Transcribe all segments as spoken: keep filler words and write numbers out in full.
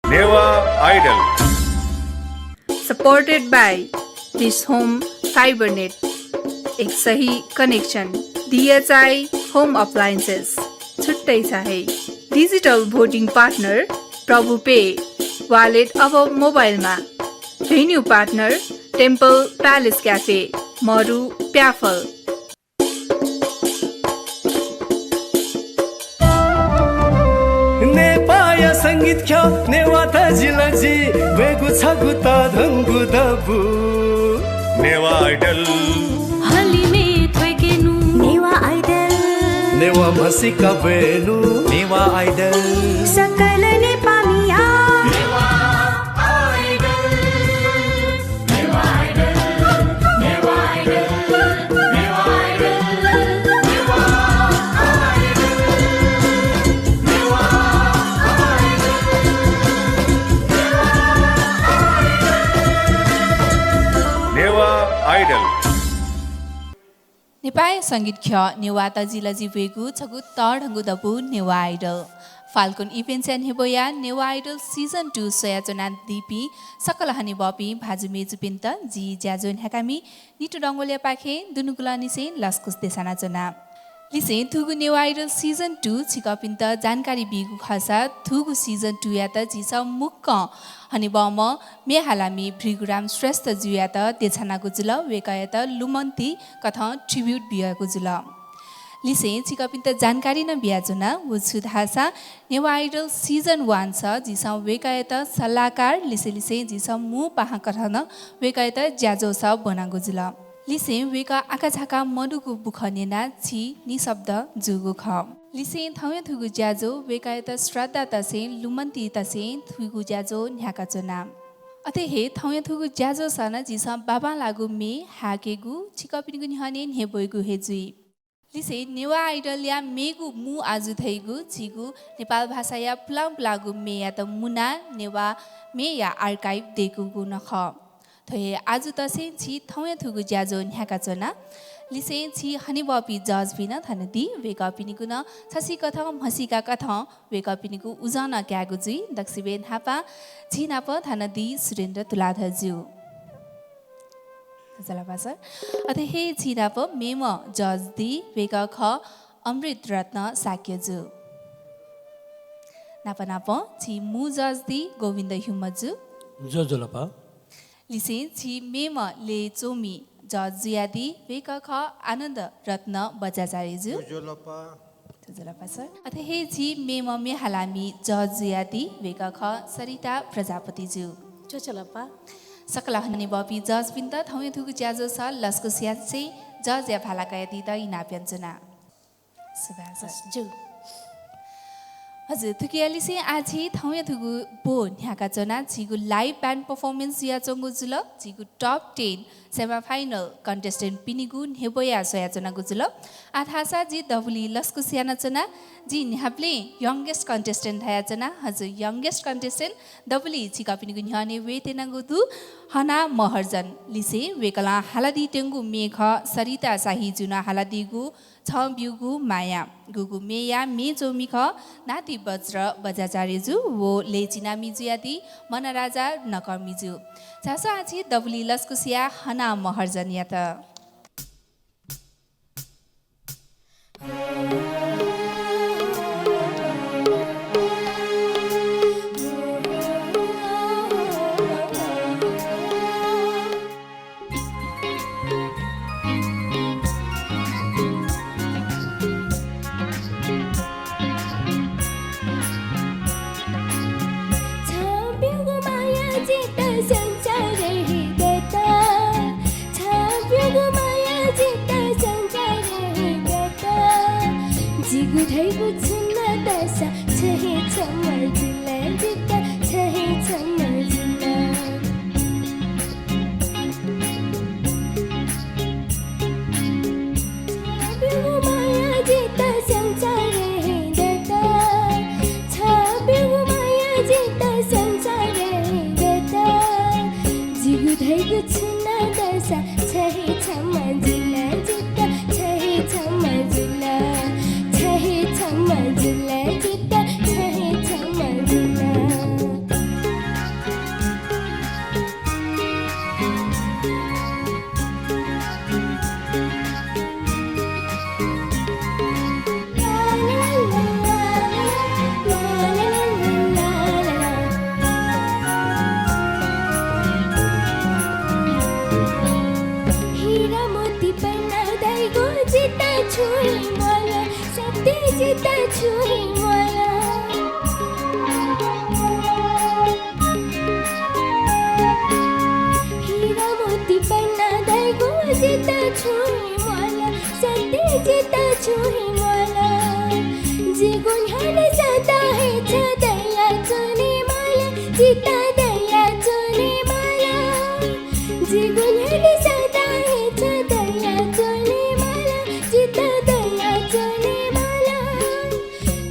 Newah Idol। Supported by Dish Home Fibernet, एक सही connection। DHI Home Appliances, छुट्टै छ है। Digital voting partner प्रभु पे, wallet अब मोबाइलमा। Venue partner Temple Palace Cafe, मरु प्याफल। नेपाःया संगीत ख्यः, नेवाः तजिलजि ब्वयेगु छगू तःधंगु दबू। नेवाः Idol। हलिमय् थ्वय्केनु। नेवाः Idol। नेवाः म्हसीका ब्वयेनु। नेवाः Idol। सकल नेपाःमिया। नेवाः Idol। नेपाःया संगीत ख्यः नेवाः तजिलजि ब्वयेगु छगू तःधंगु दबू नेवाः Idol। Falcon Events-या न्ह्यब्वया नेवाः Idol season two स्वयाच्वनादीपिं सकल हनेबहःपिं भाजु मय्जुपिन्त जि ज्याझ्वः न्ह्याकामि नितु डंगोलयापाखें दुनुगलंनिसें लसकुस देछानाच्वना। लिसें थुगु नेवाः Idol season two छिकपिन्त जानकारी बीगु खःसा, थुगु season two-यात झीसं मुक्कं हनेबहःम्ह म्ये हालामि भृगुराम श्रेष्ठजुयात देछानागु जुल, वय्कःयात लुमन्ति कथं tribute बियागु जुल। लिसें छिकपिन्त जानकारी नं बियाच्वना, व छु धाःसा नेवाः Idol season one-स झीसं वय्कःयात सल्लाहकार, लिसें लिसें झीसं मू पाहां कथं नं वय्कःयात ज्याझ्वःस ब्वनागु जुल। लिसें वय्कः आकाझाकां मदुगु बुखँ न्यनाः झी निशब्द जूगु खः। लिसें थौंया थुगु ज्याझ्वः वय्कःयात श्रद्धा तसें लुमन्ति तसें थुगु ज्याझ्वः न्ह्याकाच्वना। अथे हे थौंया थुगु ज्याझ्वःस नं झीसं बांबांलाःगु म्ये हाय्केगु, छिकपिनिगु न्ह्यःने न्ह्यब्वयेगु हे जुइ। लिसें नेवाः Idol-या मेगु मू आजु धइगु झीगु नेपाल भाषाया पुलांपुलांगु म्येयात मुनाः नेवाः म्येया archive दय्कूगु नं खः। थ्व हे आजु तसें झी थौंया थुगु ज्याझ्वः न्ह्याकाच्वना। लिसें झी हनेबहःपिं judge-पिं नं थन दी, वय्कःपिनिगु नं छसिकथं म्हसीका कथं वय्कःपिनिगु उजं नं कायेगु जुइ। दक्वसिबय् न्हापां झी नाप थन दी सुरेन्द्र तुलाधरजु। ज्वजलपा सर। अथे हे झी नाप मेम्ह judge दी, वय्कः खः अमृत रत्न शाक्यजु। नाप नापं झी मू judge दी गोविन्द ह्युमजु। ज्वजलपा। लिसें झी मेम्ह ल्यय्च्वमि judge जुयादी, वय्कः खः आनन्द रत्न बज्राचार्यजु। ज्वजलपा। ज्वजलपा सर। अथे हे झी मेम्ह म्ये हालामि judge जुयादी, वय्कः खः सरिता प्रजापतिजु। ज्वजलपा। सकल हनेबहःपिं judge-पिन्त थौंया थुगु ज्याझ्वःस लसकुस यासें judge-या भाला कयादीत इनाप यानाच्वना। सुभाय् सर। ज्यू। हजुर, थुकिया लिसें आः झी थौंया थुगु ब्व न्ह्याकाच्वना। झीगु live band performance जुयाच्वंगु जुल। झीगु top ten semi final contestant-पिनिगु न्ह्यब्वया स्वयाच्वनागु जुल। आः धाःसा जि दबुलिइ लसकुस यानाच्वना। जि न्ह्याबलें youngest contestant धयाच्वना। हजुर, youngest contestant दबुलिइ छिकपिनिगु न्ह्यःने वयेत्यनागु दु हना महर्जन। लिसें वय्कलं हालादीत्यंगु म्ये खः सरिता शाहीजुं हालादीगु छं ब्यूगु माया। गुगु म्येया म्ये च्वमि खः नाति बज्र बज्राचार्यजु व लय् चिनामि जुयादी मनराजा नकःमिजु। झासँ आः झी दबुलिइ लसकुस याये हना महर्जनयात। छं ब्यूगु माया जितः संसारय् हे दत। छं ब्यूगु माया जितः संसारय् हे दत। जिगु धइगु छुं नं दःसा छ हे छम्ह जुल जितः, छ हे छम्ह जुल। छं ब्यूगु माया जितः संसारय् हे दत। छं ब्यूगु माया जितः संसारय् हे दत। जिगु धइगु छुं नं दःसा छ हे छम्ह जुल जितः, छ हे छम्ह जुल। छ हे छम्ह जुल जितः, छ हे छम्ह जुल। जितः दया च्वने माला, जिगु न्ह्यःने सदां हे छ दया च्वने माला, जितः दया च्वने माला।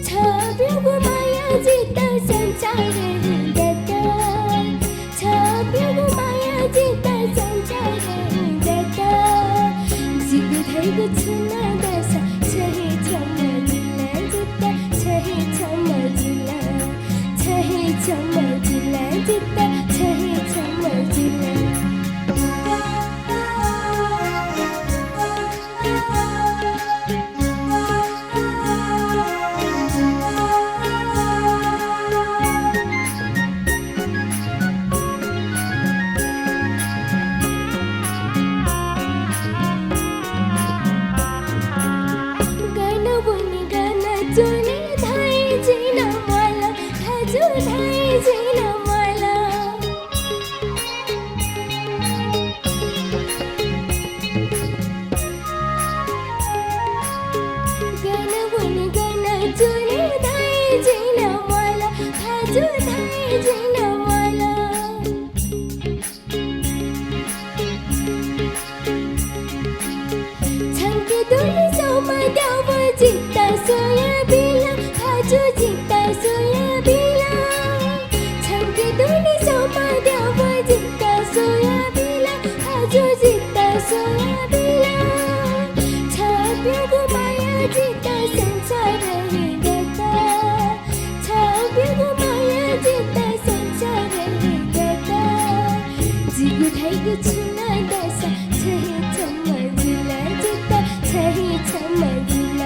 छब्यगु माया जितः संसारय् दत, छब्यगु माया जितः संसारय् दत। जिगु धइगु छुं नं दःसा छ हे छम्ह जुल जितः, छ हे छम्ह जुल। छ हे छम्ह जुल जितः, छ हे छम्ह जुल। गन वने गन च्वने धाये जिं नं म्वाल, भाजु धाये जिं नं म्वाल। गन वने गन च्वने धाये जिं नं म्वाल, भाजु धाये जिं नं म्वाल। छंके दुने स्वम्ह द्यवं जितः स्वयाबिल, भाजु जितः स्वयाबिल। छंके दुने स्वम्ह द्यवं जितः स्वयाबिल, भाजु जितः स्वयाबिल। छब्यगु माया जितः संसारय् दत। छब्यगु माया जितः संसारय् दत। जिगु धइगु छुं नं दःसा छ हे छम्ह जुल जितः, छ हे छम्ह जुल।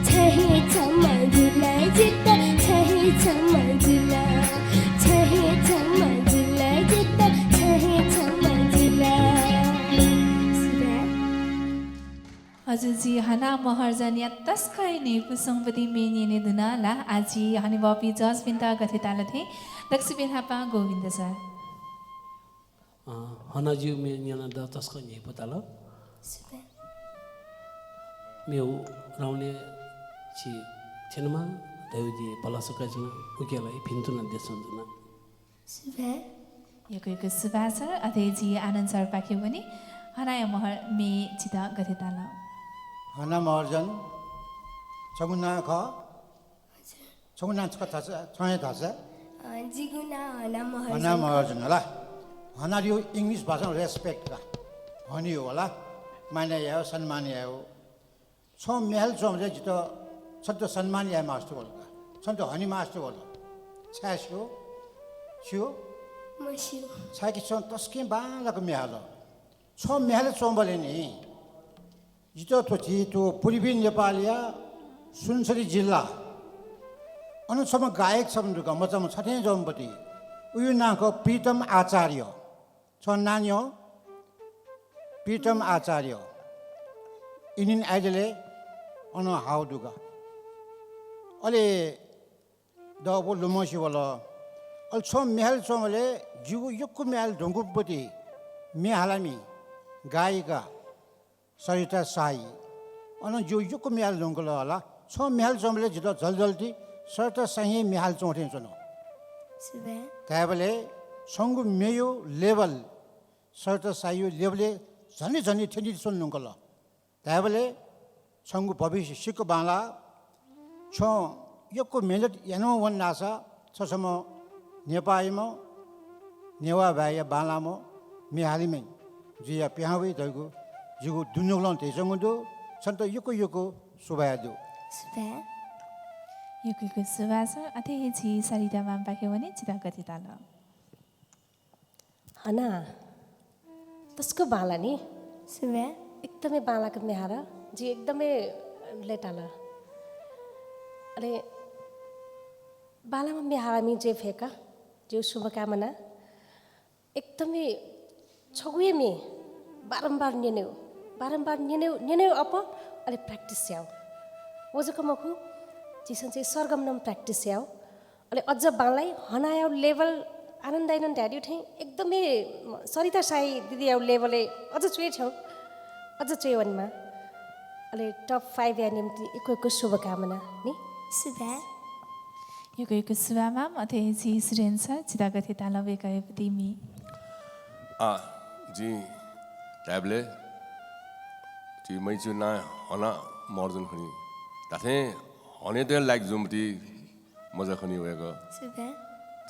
छ हे छम्ह जुल जितः, छ हे छम्ह जुल। छ हे छम्ह जुल जितः, छ हे छम्ह जुल। हजुर, झी हना महर्जनया तसकं हे न्ह्यइपुसे च्वंपिं म्ये न्यने धुन ला। आः झी हनेबहःपिं जजपिन्त गथे ताल थें दक्वसिबें न्हापां गोविन्द सर। अ, हनाज्यू म्ये न्यनाः द तसकं न्ह्यइपु ताल। सुभाय्। मेगु round-य् झी थ्यनेमाः धयागु जिं भलसा कयाच्वना, उकिया लागि भिन्तुना देछानाच्वना। सुभाय्। यक्व यक्व सुभाय् सर। अथे झी आनन्द सरपाखे वने। हनाया महर म्ये छितः गथे ताल? हना महर्जन, छंगु नां खः? छंगु नां छकः धाःसा, छं हे धाःसा? अ, जिगु नां हना महर्जन। हना महर्जन हला। हनायागु English भाषां respect का। हनेगु हला। माया यायेगु, सम्मान यायेगु। छं म्ये हाले च्वंबलय् जितः छन्त सम्मान याये मास्ति वल का। छन्त हने मास्ति वल। छाय् स्यू? स्यू? मस्यू। छाय्‌कि छं तसकं बांलाक म्ये हाल। छं म्ये हाले च्वंबलय् नि जितः थ्व झी थ्व पूर्वी नेपालया सुनसरी जिल्ला, अन छम्ह गायक छम्ह दु का, मचाम्ह छथें जःम्ह पति। उया नां खः प्रीतम आचार्य। छं नां न्यँ, प्रीतम आचार्य। Indian Idol-य् अन हाःगु दु का। अले द व लुमंसे वल। अले छं म्ये हाले च्वंबलय् जिगु यक्व म्ये हाले धुंकूम्ह पति म्ये हालामि गायिका सरिता शाही। अन जिगु यक्व म्ये हाले धुंकल हला। छं म्ये हाले च्वंबलय् जितः झल्झल्ति सरिता शाहीं म्ये हाले च्वं थें च्वन। सुभाय्। धायेबलय् छंगु म्येया level सरिता शाहीया level-य् झन्डै झन्डै थ्यनी च्वने धुंकल। धायेबलय् छंगु भविष्य सिक्क बांलाः। छं यक्व मेहनत यानाः वन धाःसा छ छम्ह नेपाःयाम्ह, नेवाः भाय्‌या बांलाःम्ह म्ये हालेमि जुयाः पिहां वइ धइगु जिगु दुनुगलं धयाच्वंगु दु। छन्त यक्व यक्व सुभाय् दु। सुभाय्। यक्व यक्व सुभाय् सर। अथे हे झी सरिता म्यामपाखे वने, छितः गथे ताल? हना, तसकं बांलाः नि। सुभाय्। एकदमै बांलाक म्ये हाल। जिं एकदमै लय्ताल। अले बांलाःम्ह म्ये हालामि जुइ फय्‌क, जिगु शुभकामना। एकदमै छगू हे म्ये बारम्बार न्यनेगु, बारम्बार न्यनेगु, न्यनेगु अप्वः, अले practice यायेगु। व जक मखु, झीसं चाहिँ सरगम नं practice यायेगु। अले अझ बांलाइ, हनायागु level आनन्द दाइनं धयादीगु थें एकदमै सरिता शाही दिदीयागु level-य् अझ च्वय् थ्यंगु, अझ च्वय् वनेमाः। अले top five-या निम्तिं यक्व यक्व शुभकामना नि। सुभाय्। यक्व यक्व सुभाय् माम। अथे हे झी सुरेन सर, छितः गथे ताल वय्कःया पति म्ये? आ, जिं धायेबलय् झी मैचु नां हना महर्जन खनी। धात्थें हनेत लायक जूम्ह पति मचा खनी वय्कः। सुभाय्।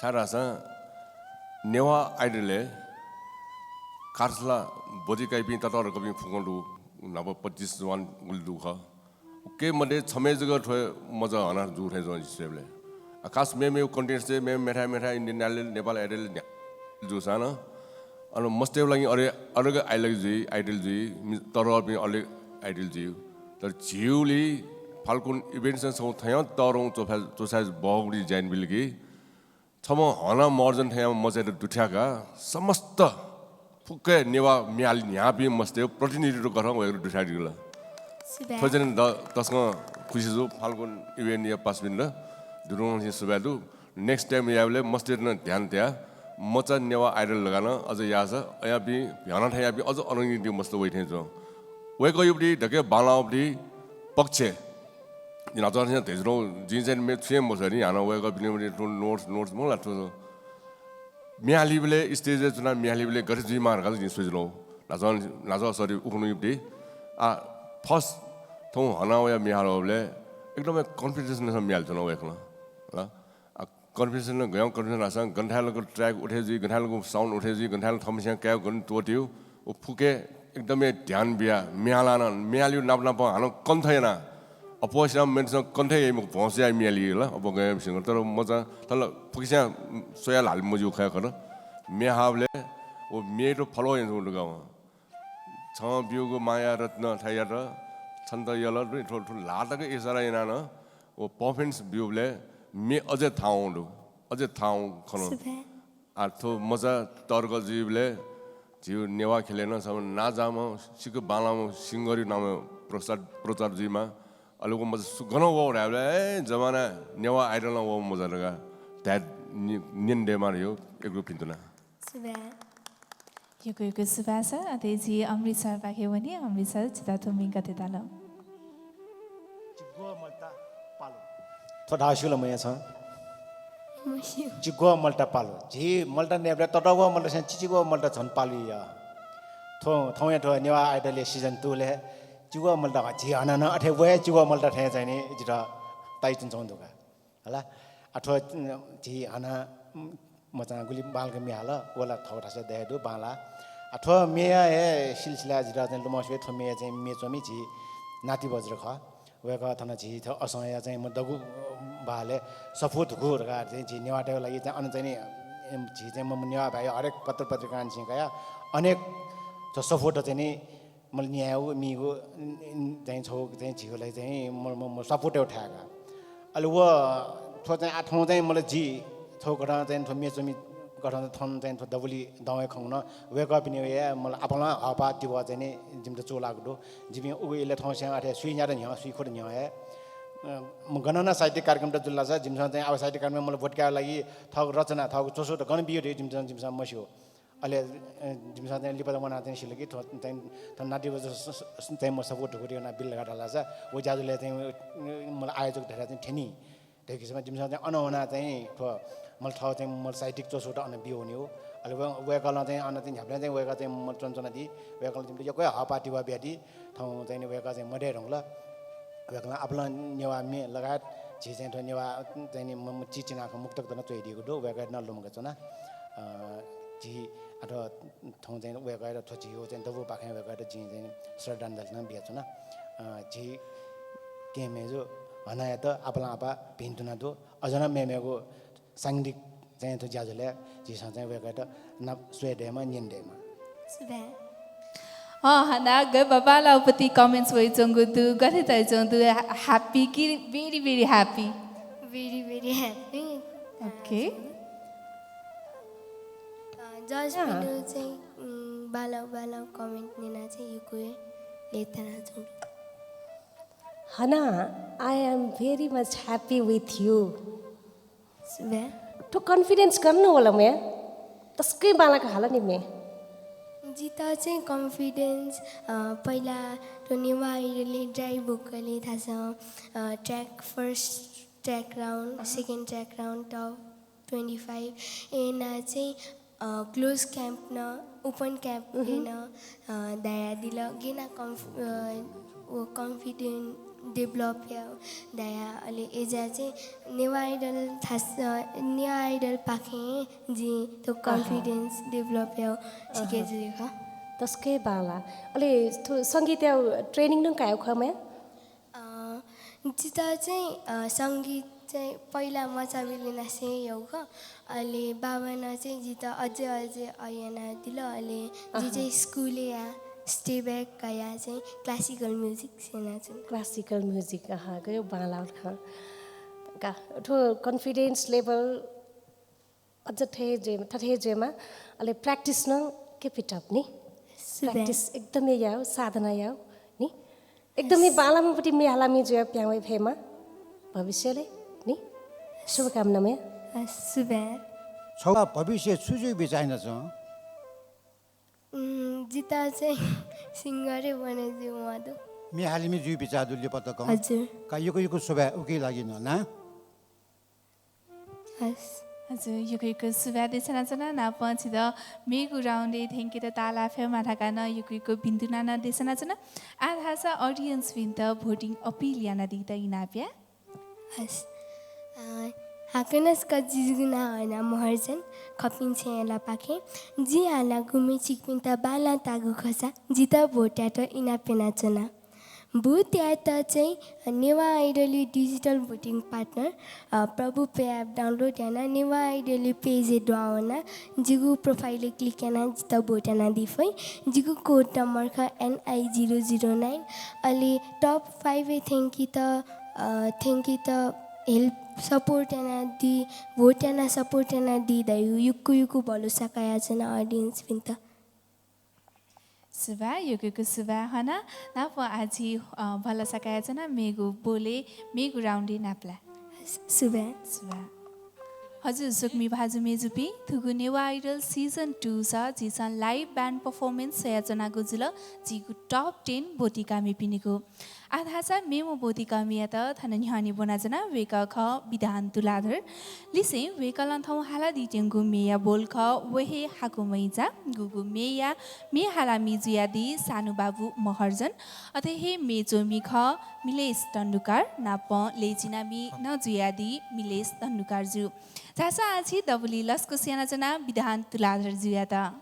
छाय्धाःसा नेवाः आइडलय् काठसला ब्वति काइपिं ततःधंपिं फुक्कं दु, न्हापा पच्चिस जवान गुलि दु खः। उके मध्ये छम्हय् जक थ्व मचा हना जू थें च्वं जिं स्वयेबलय्। आ, खास मेमेगु contest-य् मेमे मेथाय् मेथाय् Indian Idol, नेपाल Idol न्ह्याः जूसां नं अन मस्तय्‌गु लागि अले अलग आइडल जुइ, आइडल जुइ, मि-, ततःधंपिं अलग आइडल जुइ। तर झीगुली फाल्गुन Events-नं छगू थज्याःगु तःधंगु च्वछाय्, च्वछाय् बहःगुलिं ज्या यानाबिल कि छम्ह हना महर्जन थेंयाम्ह मचायात दुथ्याकाः समस्त फुक्क हे नेवाः म्ये हाले न्ह्याःपिं मस्तय् प्रतिनिधित्व कथं वय्कलं दुथ्याकादिल। सुभाय्। थ्व चाहिँ द-, तसकं खुसी जू। फाल्गुन Event-या पासापिन्त दुनुगलंनिसें सुभाय् दु। Next time यायेबलय् मस्तय्त नं ध्यान तयाः मचा नेवाः आइडल धकाः नं अझ याःसा अयापिं ह्यानाथाय् याःपिं अझ अनंनिसें मस्त वइ थें च्वं। वय्कःयागु पति धकाः बांलाःगु पति पक्षय् जिं न्हाचः थें धयाच्वनागु, जिं चाहिँ मेगु छुं हे मस्यू नि, हानं वय्कःपिनिगु पति थ्व notes, notes मखु ला थ्व। म्ये हालीबलय्, stage-य् च्वनाः म्ये हालीबलय् गथे जुइमाः धकाः जिं स्वयाच्वनागु। न्हाचः, न्हाचः सरी उखुन्हुयागु पति। आ, first थौं हना वयाः म्ये हालाबलय् एकदमै confidence-नं म्ये हालाच्वन वय्कलं। ल? आ, confidence-नं गय् confidence धाःसा गन थाय् लाक track उठे जुइ, गन थाय् लाक sound उठे जुइ, गन थाय् लाक थःम्हस्यां कायेगु गन त्वःतेगु, व फुक्क हे एकदमै ध्यान बियाः म्ये हालाः नं, म्ये हालेगु नाप नाप हानं कण्ठ यानाः, अप्वःसिनं मेमेत कण्ठ याइम्ह भ्वंसया म्ये हाली ला, अप्वः गय् सिंगर, तर मचा, तर फुक्कस्यां स्वयाः हाले मज्यू खः खः। म्ये हाःबलय् व म्येयात follow यानाच्वंगु दु का वं। छं ब्यूगु माया रत्न थाय् यात, छन्त यल, थ्व, थ्व ल्हाः तक इसारा यानाः नं व performance ब्यूबलय् म्ये अझै थाहां वंगु दु, अझै थाहां वंगु खन। सुभाय्। आ, थ्व मचा तःधंगु जुइबलय् झीगु नेवाः ख्यलय् नं छम्ह नांजाःम्ह, सिक्क बांलाःम्ह सिंगरया नामं प्रचार, प्रचार जुइमाः। अले व मचा सु-, गन वः धायेबलय्, ए, जमानाय् नेवाः आइडलं वःम्ह मचा धकाः धाये नि-, न्यने दयेमाः धयागु एकलुक भिन्तुना। सुभाय्। यक्व यक्व सुभाय् सर। अथे झी अमृत सरपाखे वने। अमृत सर, छितः थ्व म्ये गथे ताल? जिग्वः मल्टा पालु। थ्व धाःगु स्यू ला मया छं? मस्यू। जिग्वः मल्टा पालु। झी मल्टा नयेबलय् ततःग्वः मल्टासें चिचिग्वः मल्टा झन पालु या। थ्व, थौंया थ्व नेवाः आइडलया season two-लय् जिग्वः मल्टा, झी हना नं अथे व हे जिग्वः मल्टा थें चाहिँ नि जितः ताइच्वनाच्वंगु दु का। हला, आ, थ्व, अ, झी हना, उम्, मचां गुलि बांलाक म्ये हाल, व ला थःगु थासय् दये दु, बांलाः। आ, थ्व म्येया हे सिलसिलाय् जितः चाहिँ लुमंस्यू, थ्व म्येया चाहिँ म्ये च्वमि झी नाति वज्र खः। वय्कः थन झी थ्व असंया चाहिँ म दगु, अ, बहालय् सफू धुकू धकाः चाहिँ झी नेवाःतय्गु लागि चाहिँ अन चाहिँ नि, अ, झी चाहिँ म नेवाः भाय् हरेक पत्र पत्रिकांनिसें कयाः अनेक थ्व सफूत चाहिँ नि मल न्यायेगु, मीगु, उम्, उम्, चाहिँ छगू चाहिँ झीगु लागि चाहिँ मल, मल, मल स्वापू तयेगु थाय् का। अले व थ्व चाहिँ आः थौं चाहिँ मल जि छगू कथं चाहिँ थ्व म्ये च्वमि कथं थन चाहिँ थ्व दबुलिइ दं हे खंगु नं वय्कःपिनि हे मल आपालं हःपाः तिबः चाहिँ नि जिमित चूलाःगु दु। जिपिं उगु इलय् थौंस्यां अथे सुइन्यात न्ह्यः, सुइखुत न्ह्यः हे, अ, म गन नं साहित्यिक कार्यक्रमत जुल धाःसा जिमिसं चाहिँ आः साहित्यिक कार्यक्रम मल ब्वति कायेगु लागि थःगु रचना, थःगु च्वसुत गन बियो धइगु जिमिसं, जिमिसं मस्यू। अले, अ, जिमिसं चाहिँ लिपा वनाः चाहिँ सिल कि थ्व चाहिँ, थ्व नाति वज्र स-, स-, स-, चाहिँ म सफू धुकू धयाः वनाः बिल धकाः धाःसा, व ज्याझ्वलय् चाहिँ, अ, मल आयोजक धयाः चाहिँ थ्यनी। थ्यंकिसं जिमिसं चाहिँ अन वनाः चाहिँ थ्व मल थः चाहिँ मल साहित्यिक च्वसुत अन बियो वनेगु। अले व-, वय्कलं चाहिँ अन चाहिँ न्ह्याबलें चाहिँ वय्कः चाहिँ मल च्वनाच्वनादी। वय्कलं जिमित यक्व हे हःपाः तिबः बियादी। थौं चाहिँ नि वय्कः चाहिँ मदये धुंकल। वय्कलं आपालं नेवाः म्ये लगायत झी चाहिँ थ्व नेवाः चाहिँ नि म-, म-, चिचिनाखँ मुक्तक नं च्वयादीगु दु, वय्कःयात नं लुमंकाच्वना। अ, झी आः थौं चाहिँ वय्कःयात थ्व झीगु चाहिँ दबूपाखें वय्कःयात जिं चाहिँ श्रद्धाञ्जलि नं बियाच्वना। अ, झी केहेँ मय्जु हनायात आपालं आपाः भिन्तुना दु। अझ नं मेमेगु सांगीतिक चाहिँ थ्व ज्याझ्वलय् झीसं चाहिँ वय्कःयात नाप स्वये दयेमा, न्यने दयेमा। सुभाय्। अँ, हना, गय् बांबांलाःगु पति comments वयाच्वंगु दु, गथे धयाच्वंगु दु, ha-, happy कि very, very happy? Very, very happy। OK। अ, judge पिनिगु चाहिँ, उम्, बांलाःगु, बांलाःगु comment न्यनाः चाहिँ यक्व हे लय्तानाच्वंगु दु। हना, I am very much happy with you। सुभाय्। थ्व confidence गन वल म्ये? तसकं बांलाक हाल नि म्ये। जितः चाहिँ confidence, अ, पहिला थ्व नेवाः Idol-य् dry vocal-य् थासं, अ, track first track round, अहँ। Second track round, top twenty five। एना चाहिँ, अ, close camp न, open camp मह्म। एन, अ, दयादिल। गेना कन्फ-, अ, व confident develop या दया। अले एजा चाहिँ नेवाः Idol थास-, अ, नेवाः Idol पाखें जिं त अहँ। Confidence develop या छिके अहँ। जुइ खः। तसकं बांला। अले थ्व संगीत या training नं कायो खः मया? अ, जितः चाहिँ, अ, संगीत चाहिँ पहिला मचाबेले नासे यौ खः। अले बाबानं चाहिँ जितः अझै अझै अयना दिल। अले जि अहँ। चाहिँ स्कुलय् या step back कया चाहिँ classical music स्यनाच्वना। Classical music, अहँ, गयो बांला खः। का, थ्व confidence level अझ थथे जुइमा, थथे जुइमा, अले practice नं keep it up नि। सुभाय्। Practice एकदमै याउ, साधना याउ नि। एकदमै यस। बांलाम्ह पति म्ये हालामि जुया प्यां वये फयेमा भविष्यले नि। शुभकामना मया। अ, सुभाय्। छौ भविष्य छु जुइ बिचाः यानाच्वं? उम्, जितः चाहिँ singer हे बने जुइ म्वाः दु। म्ये हालामि जुइ बिचाः दु लिपा तकं। हजुर। का यक्व यक्व सुभाय् उकी लागि नं ना। हस्। हजुर, यक्व यक्व सुभाय् देछानाच्वना। नापं छितः मेगु round-य् थ्यंकेत ताःलाः फयेमा धकाः नं यक्व यक्व भिन्तुना नं देछानाच्वना। आः धाःसा audience-भिन्त voting appeal यानादीत इनाप या। हस्। अ, हाकनं छकः जिगु नां हना महर्जन, खपिं छेँय् लापाखें। जिं हालागु म्ये छिकपिन्त बांलाः ताःगु खःसा जितः vote यायेत इनाप यानाच्वना। Vote यायेत चाहिँ नेवाः Idol-या digital voting partner, अ, प्रभु Pay app download यानाः नेवाः Idol-या page-य् दुहां वनाः जिगु profile-य् click यानाः जितः vote यानादी फइ। जिगु code number खः N I zero zero nine। अले top five-य् थ्यंकेत, अ, थ्यंकेत help, support यानादी, vote यानाः support यानादी धइगु यक्व यक्व भलसा कयाच्वना audience-भिन्त। सुभाय्, यक्व यक्व सुभाय् हना। नापं आः झी, अ, भलसा कयाच्वना मेगु बोलय्, मेगु round-य् नापलाये। सुभाय्। सुभाय्। हजुर, स्वकुमि भाजु मय्जुपिं, थुगु नेवाः Idol season two स झीसं live band performance स्वयाच्वनागु जुल, झीगु top ten ब्वतिकामिपिनिगु। आः धाःसा मेम्ह ब्वतिकामियात थन न्ह्यःने ब्वनाच्वना, वय्कः खः विधान तुलाधर। लिसें वय्कलं थौं हालादीत्यंगु म्येया बोल खः व हे हाकुमैचा, गुगु म्येया म्ये हालामि जुयादी सानुबाबु महर्जन। अथे हे म्ये च्वमि खः मिलेश तण्डुकार, नापं लय्चिनामि नं जुयादी मिलेश तण्डुकार जु। झासँ आः झी दबुलिइ लसकुस यानाच्वना विधान तुलाधर जुयात।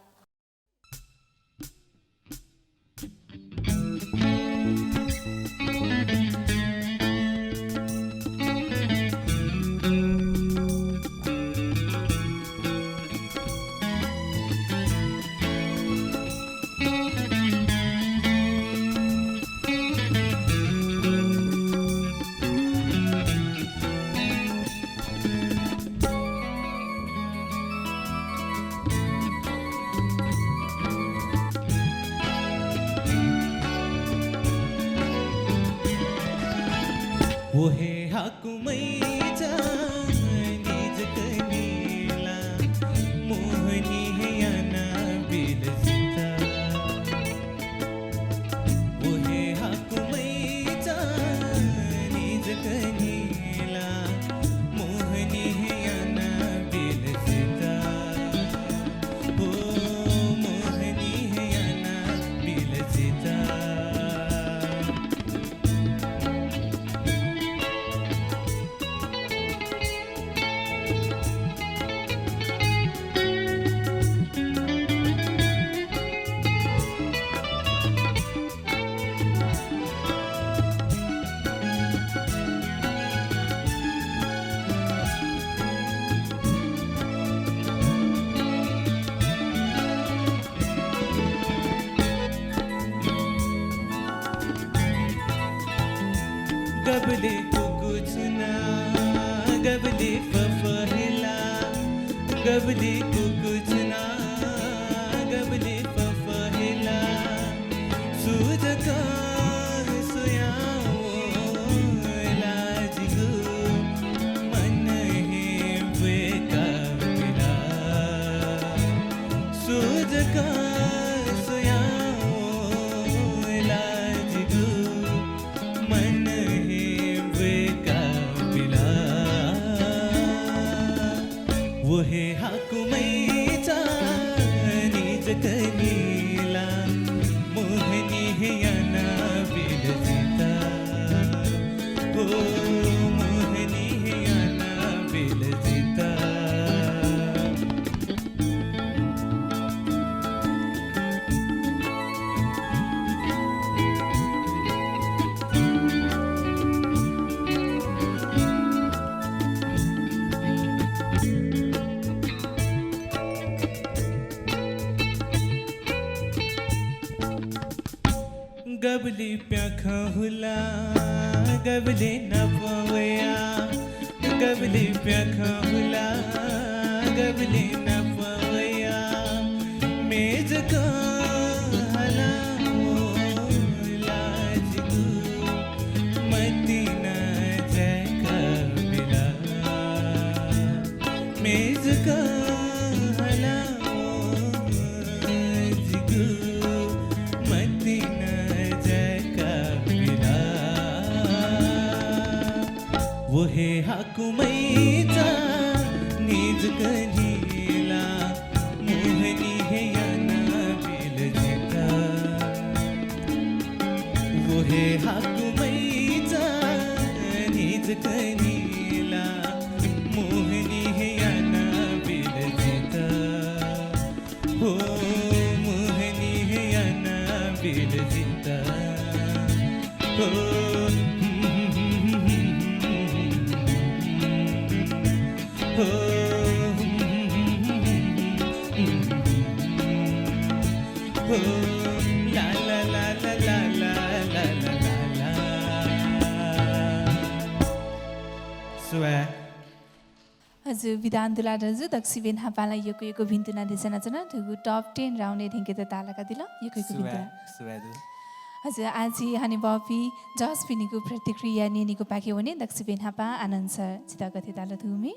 व हे हाकुमैचा निजकनिला मोहनी हे याना बिलसिता। व हे हाकुमैचा निजकनिला मोहनी हे याना बिलसिता। ओ मोहनी हे याना बिलसिता। गबले कुकुछुना, गबले फफहेला, गबले कुकुछुना, गबले फफहेला। सु जक स्वयावं ला जिगु मन हे ब्वय्का बिला। सु जक स्वयावं ला जिगु मन हे ब्वय्का बिला। गबलय् प्याखं हुला, गबलय् नाप वया, गबलय् प्याखं हुला, गबलय् नाप वया, मेजकं हाला मोला जिगु मतिना जाय्‌क बिला। मेजकं हाला जिगु मतिना जाय्‌क बिला। व हे हाकुमय्‌चा निजक न्हिला, मोहनी हे याना बिल जिता। व हे हाकुमय्‌चा निजक न्हिला, मोहनी हे याना बिल जिता। हो मोहनी हे याना बिल जिता। हो, हो, हो, ला, ला, ला। सुभाय्। हजुर, विधान तुलाधर जु, दक्वसिबें न्हापां ला यक्व यक्व भिन्तुना देछानाच्वना। थुगु top ten round-य् थ्यंकेत ताःलाकादिल। यक्व यक्व भिन्तुना। सुभाय्, सुभाय् दु। हजुर, आः झी हनेबहःपिं judge-पिनिगु प्रतिक्रिया न्यनेगु पाखे वने। दक्वसिबें न्हापां आनन्द सर, छितः गथे ताल थुगु म्ये?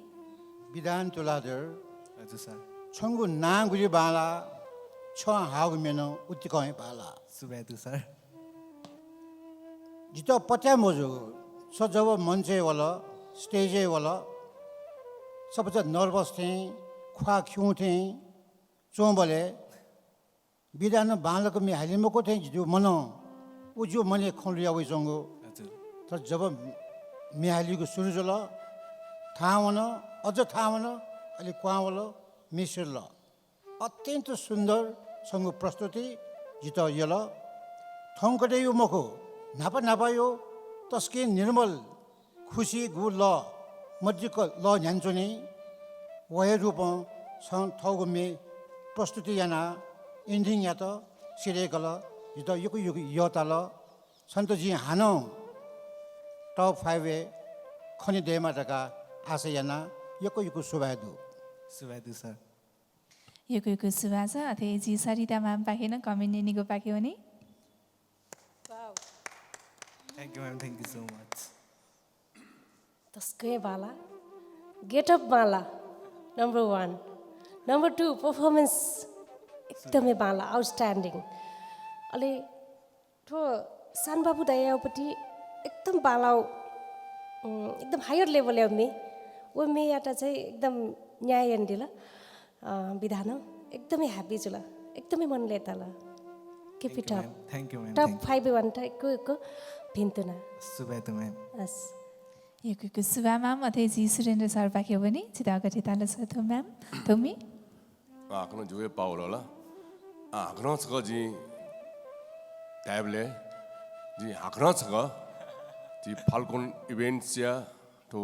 विधान तुलाधर। हजुर सर। छंगु नां गुलि बांलाः, छं हाःगु म्ये नं उतिकं हे बांलाः। सुभाय् दु सर। जितः पत्याः मजूगु, छ जब मञ्चय् वल, stage-य् वल, छपचा nervous थें, ख्वाः खिउँ थें च्वंबलय् विधानं बांलाक म्ये हाली मखु थें जितः मनं व जिगु मनय् खँ लुया वइच्वंगु। हजुर। तर जब म्ये हालीगु सुरु जुल, थाहां वन, अझ थाहां वन, अले क्वहां वल, म्ये सिधल। अत्यन्त सुन्दर छंगु प्रस्तुति जितः यल। थौंकन्हय्‌या मखु, न्हापा न्हापाया तसकं निर्मल, खुसीगु लः, मदिक्क लः न्ह्यानाच्वनी। व हे रूपं छं थःगु म्ये प्रस्तुति यानाः ending-यात सिधय्‌कल। जितः यक्व यक्व यःताल। छन्त जिं हानं top five-य् खने दयेमा धकाः आशा याना। यक्व यक्व सुभाय् दु। सुभाय् दु सर। यक्व यक्व सुभाय् छ। अथे झी सरिता म्यामपाखें नं comment न्यनेगु पाखे वने। Wow। Thank you ma'am, thank you so much। तसकं बांलाः, get up बांलाः, number one। Number two, performance एकदमै बांलाः, outstanding। अले थ्व सानबाबु दाइयापट्टि एकदम बांलाः, उम्, एकदम higher level-या म्ये। व म्येयात चाहिँ एकदम न्याय यानादिल, अ, विधानं। एकदमै happy जुल, एकदमै मन लय्ताल। Keep it up। Thank you ma'am, thank you ma'am, top five-य् वनेत यक्व यक्व भिन्तुना। सुभाय् दु ma'am। हस्। यक्व यक्व सुभाय् ma'am। अथे झी सुरेन्द्र सरपाखे वने, छितः गथे ताल सर थ्व ma'am, थ्व म्ये? हाकनं जिगु हे पाः वल ला। आ, हाकनं छकः जिं धायेबलय् जिं हाकनं छकः झी Falcon Events-या थ्व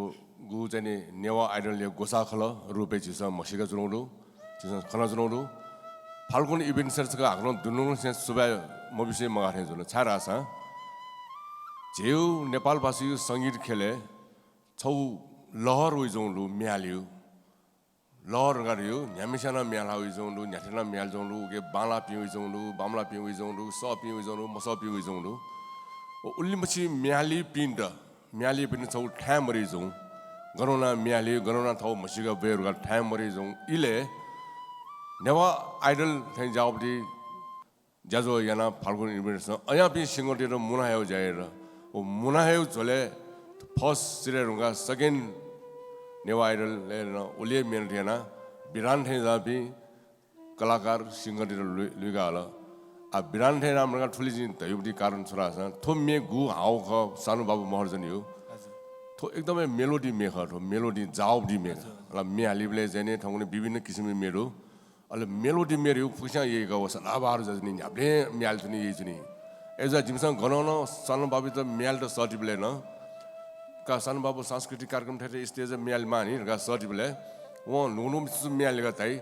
गु चाहिँ नि नेवाः Idol-या ग्वसाः खलः रूपय् झीसं म्हसीका च्वनागु दु, झीसं खना च्वनागु दु। Falcon Events-यात छकः हाकनं दुनुगलंनिसें सुभाय् मबिसे मगाः थें जुल, छाय्धाःसा झीगु नेपालभाषीगु संगीत ख्यलय् छगू लहर वइच्वंगु दु, म्ये हालीगु। लहर धकाः धायेगु, न्ह्याम्हस्यां नं म्ये हाला वइच्वंगु दु, न्ह्याथें नं म्ये हालीच्वंगु दु, उकी बांलाःपिं वइच्वंगु दु, बांमलाःपिं वइच्वंगु दु, सःपिं वइच्वंगु दु, मसःपिं वइच्वंगु दु। व उलिमछि म्ये हालीपिन्त, म्ये हालीपिन्त छगू थाय् मदइच्वंगु। गन वनाः म्ये हाली, गन वनाः थःगु म्हसीका ब्वये धकाः थाय् मदइच्वंगु। इलय् नेवाः Idol थें ज्याःगुपट्टि ज्याझ्वः यानाः Falcon Events-नं अज्याःपिं singer-तय्त मुना हयेगु ज्या यात। व मुना हयेगु झ्वलय् first सिधये धुंकाः second नेवाः Idol-य् नं उलि हे मेहनत यानाः विधान थें ज्याःपिं कलाकार singer-तय्त लुइ-, लुइका हल। आ, विधान थें यानाः मुना थुलि जिं धयागुपट्टि कारण छु धाःसा थ्व म्ये गु हाःगु खः, सानु बाबु महर्जनया। हजुर। थ्व एकदमै melody म्ये खः, थ्व melody जाःगुपट्टि म्ये खः। हजुर। अले म्ये हालीबलय् चाहिँ नि थौंकन्हय् विभिन्न किसिमया म्ये दु। अले melody म्ये धइगु फुक्कसियां यय्काः व सदाबहार जुयाच्वनी, न्ह्याबलें म्ये हाले च्वनी, यय् च्वनी। अय्‌जुयाः जिमिसं गनं नं सानु बाबुयात म्ये हालेत सःतिबलय् नं का सानु बाबु सांस्कृतिक कार्यक्रम थथे stage-य् म्ये हाले माःनि धकाः सःतिबलय् वं न्हून्हूम्हसित म्ये हाले का धाइ।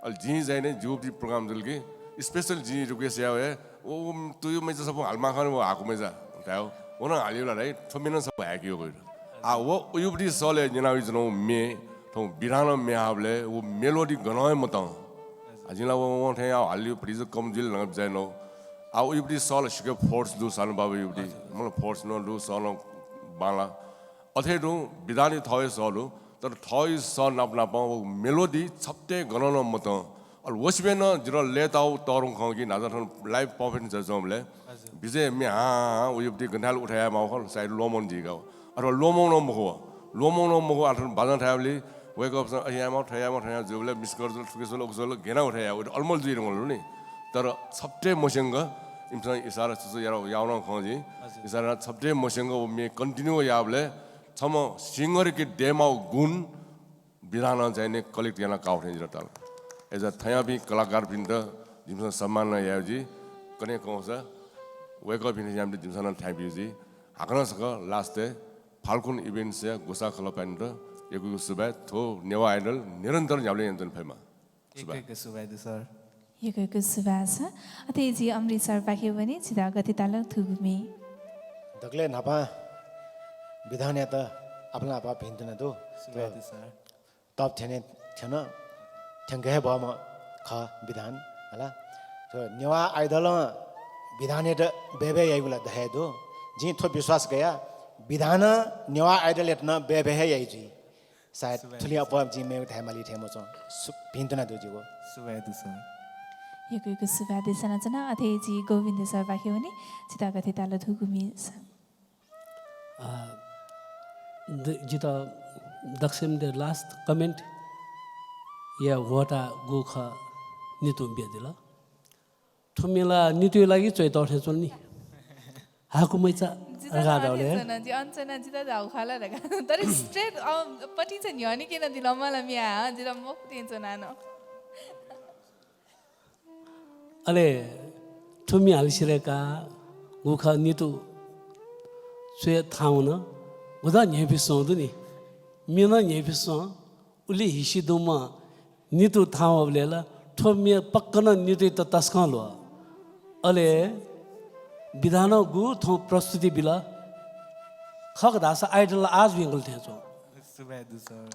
अले जिं चाहिँ नि जिगुपट्टि program जुल कि special जिं request याये व, व तुयु मैचा सफू हालमाखन व हाकु मैचा धायो। व नं हालियो ला धाइ, थ्व म्ये नं सफू हाय्‌के यःगु। आ, व उयुपति सलय् न्यनावयाच्वनागु म्ये, थौं विधानं म्ये हाःबलय् व मेलोडी गनं हे मतं। आ, जिं ला व, वं थें याः हालियो, भतिचा कम जुइल नं बिचाः यानागु। आ, उयुपति सल सिक्क force दु सानु बाबा उयुपति। मतलब force नं दु, सल नं बांला। अथे तुं विधानय् थःगु सः दु, तर थःगु सः नाप नापं व मेलोडी छप्ते गनं नं मतं। अले वसिबय् नं जितः लय्ताःगु तःधंगु खं कि न्हाचः थन live performance जुयाच्वंबलय् हजुर। बिचय् म्ये हां हां हां उयुपति गन धायेबलय् उठे यायेमाःगु खः, सायद ल्वःमन जुइगु। अथवा ल्वःमंगु नं मखु, ल्वःमंगु नं मखु, आः थन बाजं थायेबलय् वय्कःपिन्सं अथे यायेमाःगु, थथे यायेमाःगु, थथे यायेमाःगु जुइबलय् miss call जुल, थुकी जुल, उकी जुल, गेना उठे यायेगु, अले अल्मल जुइ धुंकल नि। तर छप्ते मस्यंक इमिसं इसारा छुं छुं याना, याःगु नं खं जिं। हजुर। इसारा छप्ते मस्यंक व म्ये continue याःबलय् छम्ह singer-के दयेमाःगु गुण विधानं चाहिँ नि collect याना काःगु थें जितः ताल। अय्‌जुयाः थज्याःपिं कलाकारपिन्त जिमिसं सम्मान याये जुइ। कन्हय् कंसा वय्कःपिन्त याःपिन्त जिमिसं नं थाय् बिये जुइ। हाकनं छकः last-य् Falcon Events-या ग्वसाः खलःपाखेत यक्व यक्व सुभाय्। थ्व नेवाः Idol निरन्तर न्ह्याबलें यानाच्वने फयेमा। यक्व यक्व सुभाय् दु सर। यक्व यक्व सुभाय् सर। अथे जि अमृत सरपाखे वने, छितः गथे ताल थुगु म्ये? दकलय् न्हापां विधानयात आपालं आपाः भिन्तुना दु। सुभाय् दु सर। Top ten-य् थ्यन, थ्यंक हे बहःम्ह खः विधान, हला। थ्व नेवाः Idol-ं विधानयात बय्‌बय् याइगु ला द हे दु। जिं थ्व विश्वास कया, विधानं नेवाः Idol-यात नं बय्‌बय् हे याइ जुइ। सायद सुभाय्। थुलि अप्वः जिं मेगु धायेमाली थें मच्वं। सु-, भिन्तुना दु जिगु। सुभाय् दु सर। यक्व यक्व सुभाय् देछानाच्वना। अथे जि गोविन्द सरपाखे वने, छितः गथे ताल थुगु म्ये सर? आ, द-, जितः दक्वसिबय् last comment-या ह्वःताः गुगु खः नितुं बियादिल। थ्व म्ये ला नितुया लागि च्वयातःगु थें च्वन नि। हाकु मैचा जितः धकाः धाःबलय्। च्वना, जि अन च्वना जितः धाःगु खः ला धकाः। तर straight, अ, पतिचा न्ह्यःने क्यनादिल मला म्ये, अ, जितः मखु थें च्वना नं। अले थ्व म्ये हाले सिधय्काः गुगु खः नितु च्वय् थाहां वन। गुदा न्ह्यइपुसे च्वंगु दु नि। म्ये नं न्ह्यइपुसे च्वं। उलि हिसि दुम्ह नितु थाहां वःबलय् ला थ्व म्ये पक्क नं नितुइत तसकं ल्वः। अले विधानं गुगु थौं प्रस्तुति बिल। खः का धाःसा Idol आः जुइगु थें च्वं। सुभाय् दु सर।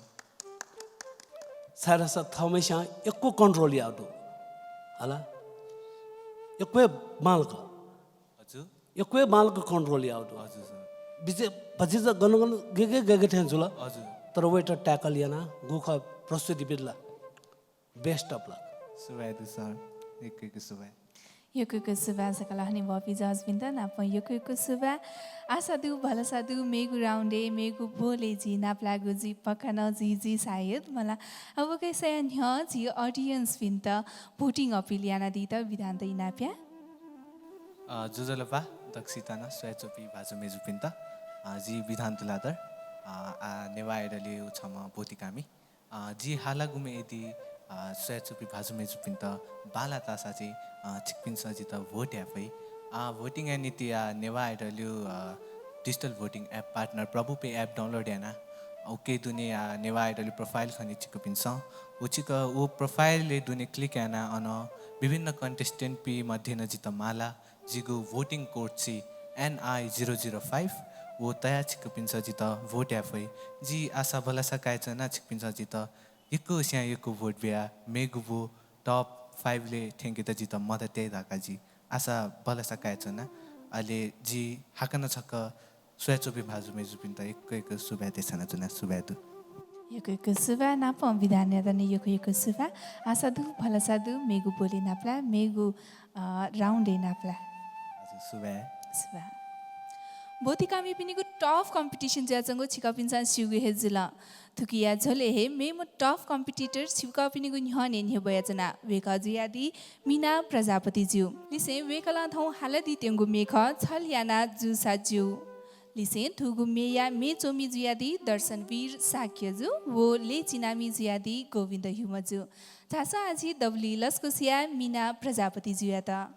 छाय्धाःसा थःम्हस्यां यक्व control याःगु दु। हला? यक्व हे बांलाक। हजुर। यक्व हे बांलाक control याःगु दु। हजुर सर। बिचय् भतिचा gun gun Guy Guy Guy Guy थें जुल। हजुर। तर वयात tackle यानाः गुगु खः प्रस्तुति बिल ला। Best of luck। सुभाय् दु सर। यक्व यक्व सुभाय्। यक्व यक्व सुभाय् सकल हनेबहःपिं judge-पिन्त नापं यक्व यक्व सुभाय्। आशा दु, भलसा दु, मेगु round-य्, मेगु बोलय् जि नापलाःगु जुइ पक्का नं जुइ, जुइ सायद मला। अब वय्कःयात न्ह्यः जि audience-पिन्त voting appeal यानादीत विधानत इनाप याये। अ, ज्वजलपा, दक्वसित नं स्वयाच्वंपिं भाजु मय्जुपिन्त, अ, जि विधान तुलाधर, अ, आ, नेवाः Idol-या छम्ह ब्वतिकामि। अ, जि हालागु म्ये यदि, अ, स्वयाच्वंपिं भाजु मय्जुपिन्त बांलाः धाःसा चाहिँ, अ, छिकपिन्सं जितः vote याये फइ। अ, voting-या निंतिं, अ, नेवाः Idol-या, अ, digital voting app partner Prabhu Pay app download यानाः, अ, उकी दुने, अ, नेवाः Idol-या profile खनी छिकपिन्सं। व छिक व profile-या दुने click यानाः अन विभिन्न contestant-पिं मध्ये नं जितः माला। जिगु voting code छि N I zero zero five, व तयाः छिकपिन्सं जितः vote याये फइ। जि आशा भलसा कायेच्वना छिकपिन्सं जितः यक्वस्यां यक्व vote बियाः मेगु बु top five-लय् थ्यंकेत जितः मदत याइ धकाः जि आशा भलसा कायेच्वना। अले जि हाकनं छकः स्वयाच्वंपिं भाजु मय्जुपिन्त यक्व यक्व सुभाय् देछानाच्वना। सुभाय् दु। यक्व यक्व सुभाय् नापं विधानयात नं यक्व यक्व सुभाय्। आशा दु, भलसा दु, मेगु बोली नापलाये, मेगु, अ, round-य् नापलाये। हजुर, सुभाय्। सुभाय्। ब्वतिकामिपिनिगु tough competition जुयाच्वंगु छिकपिन्सं स्यूगु हे जुल। थुकिया झ्वलय् हे मेम्ह tough competitor छिकपिनिगु न्ह्यःने न्ह्यब्वयाच्वना। वय्कः जुयादी मिना प्रजापति ज्यू। लिसें वय्कलं थौं हालादीत्यंगु म्ये खः छल याना जूसा ज्यू। लिसें थुगु म्येया म्ये च्वमि जुयादी दर्शनवीर शाक्य जु व लय् चिनामि जुयादी गोविन्द ह्युम जु। झासँ आः झी दबुलिइ लसकुस याये मिना प्रजापति जुयात।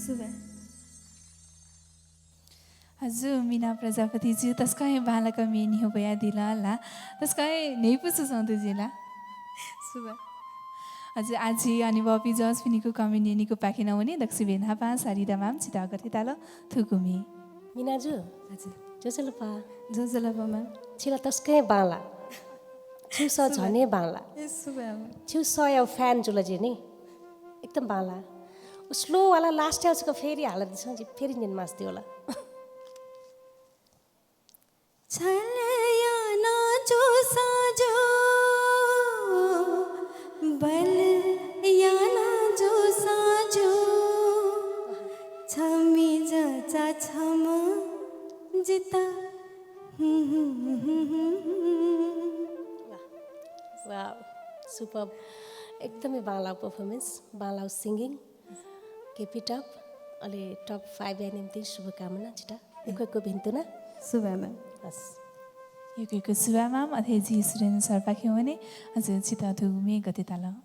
सुभाय्। हजुर, मिना प्रजापति ज्यू, तसकं हे बांलाक म्ये न्ह्यब्वयादिल ला। तसकं हे न्ह्यइपु सुसं दु जुइ ला। सुभाय्। हजुर, आः झी हनेबहःपिं judge-पिनिगु comment न्यनेगु पाखें नं वने। दक्वसिबें न्हापां शारदा ma'am, छितः गथे ताल थुगु म्ये? मिना जु। हजुर। ज्वजलपा। ज्वजलपा ma'am। छि ला तसकं हे बांला। छिगु सः सुभाय्। झन हे बांला। ए, सुभाय् ma'am। छिगु सःया fan जुल जि नि। एकदम बांला। उ slow वाला last या छकः फेरि हालादिसँ, जि फेरि न्यने मास्ति जुल। छल याना जूसां जू, बल याना जूसां जू, छमिजं चा छम्ह जिता। Wow, superb। एकदमै बांलाउ performance, बांलाउ singing। Keep it up। अले top five या निम्ति शुभकामना छितः। यक्व यक्व भिन्तुना। सुभाय् ma'am। हस्। यक्व यक्व सुभाय् ma'am। अथे हे झी सुरेन्द्र sir पाखें वने। हजुर, छितः थुगु म्ये गथे ताल?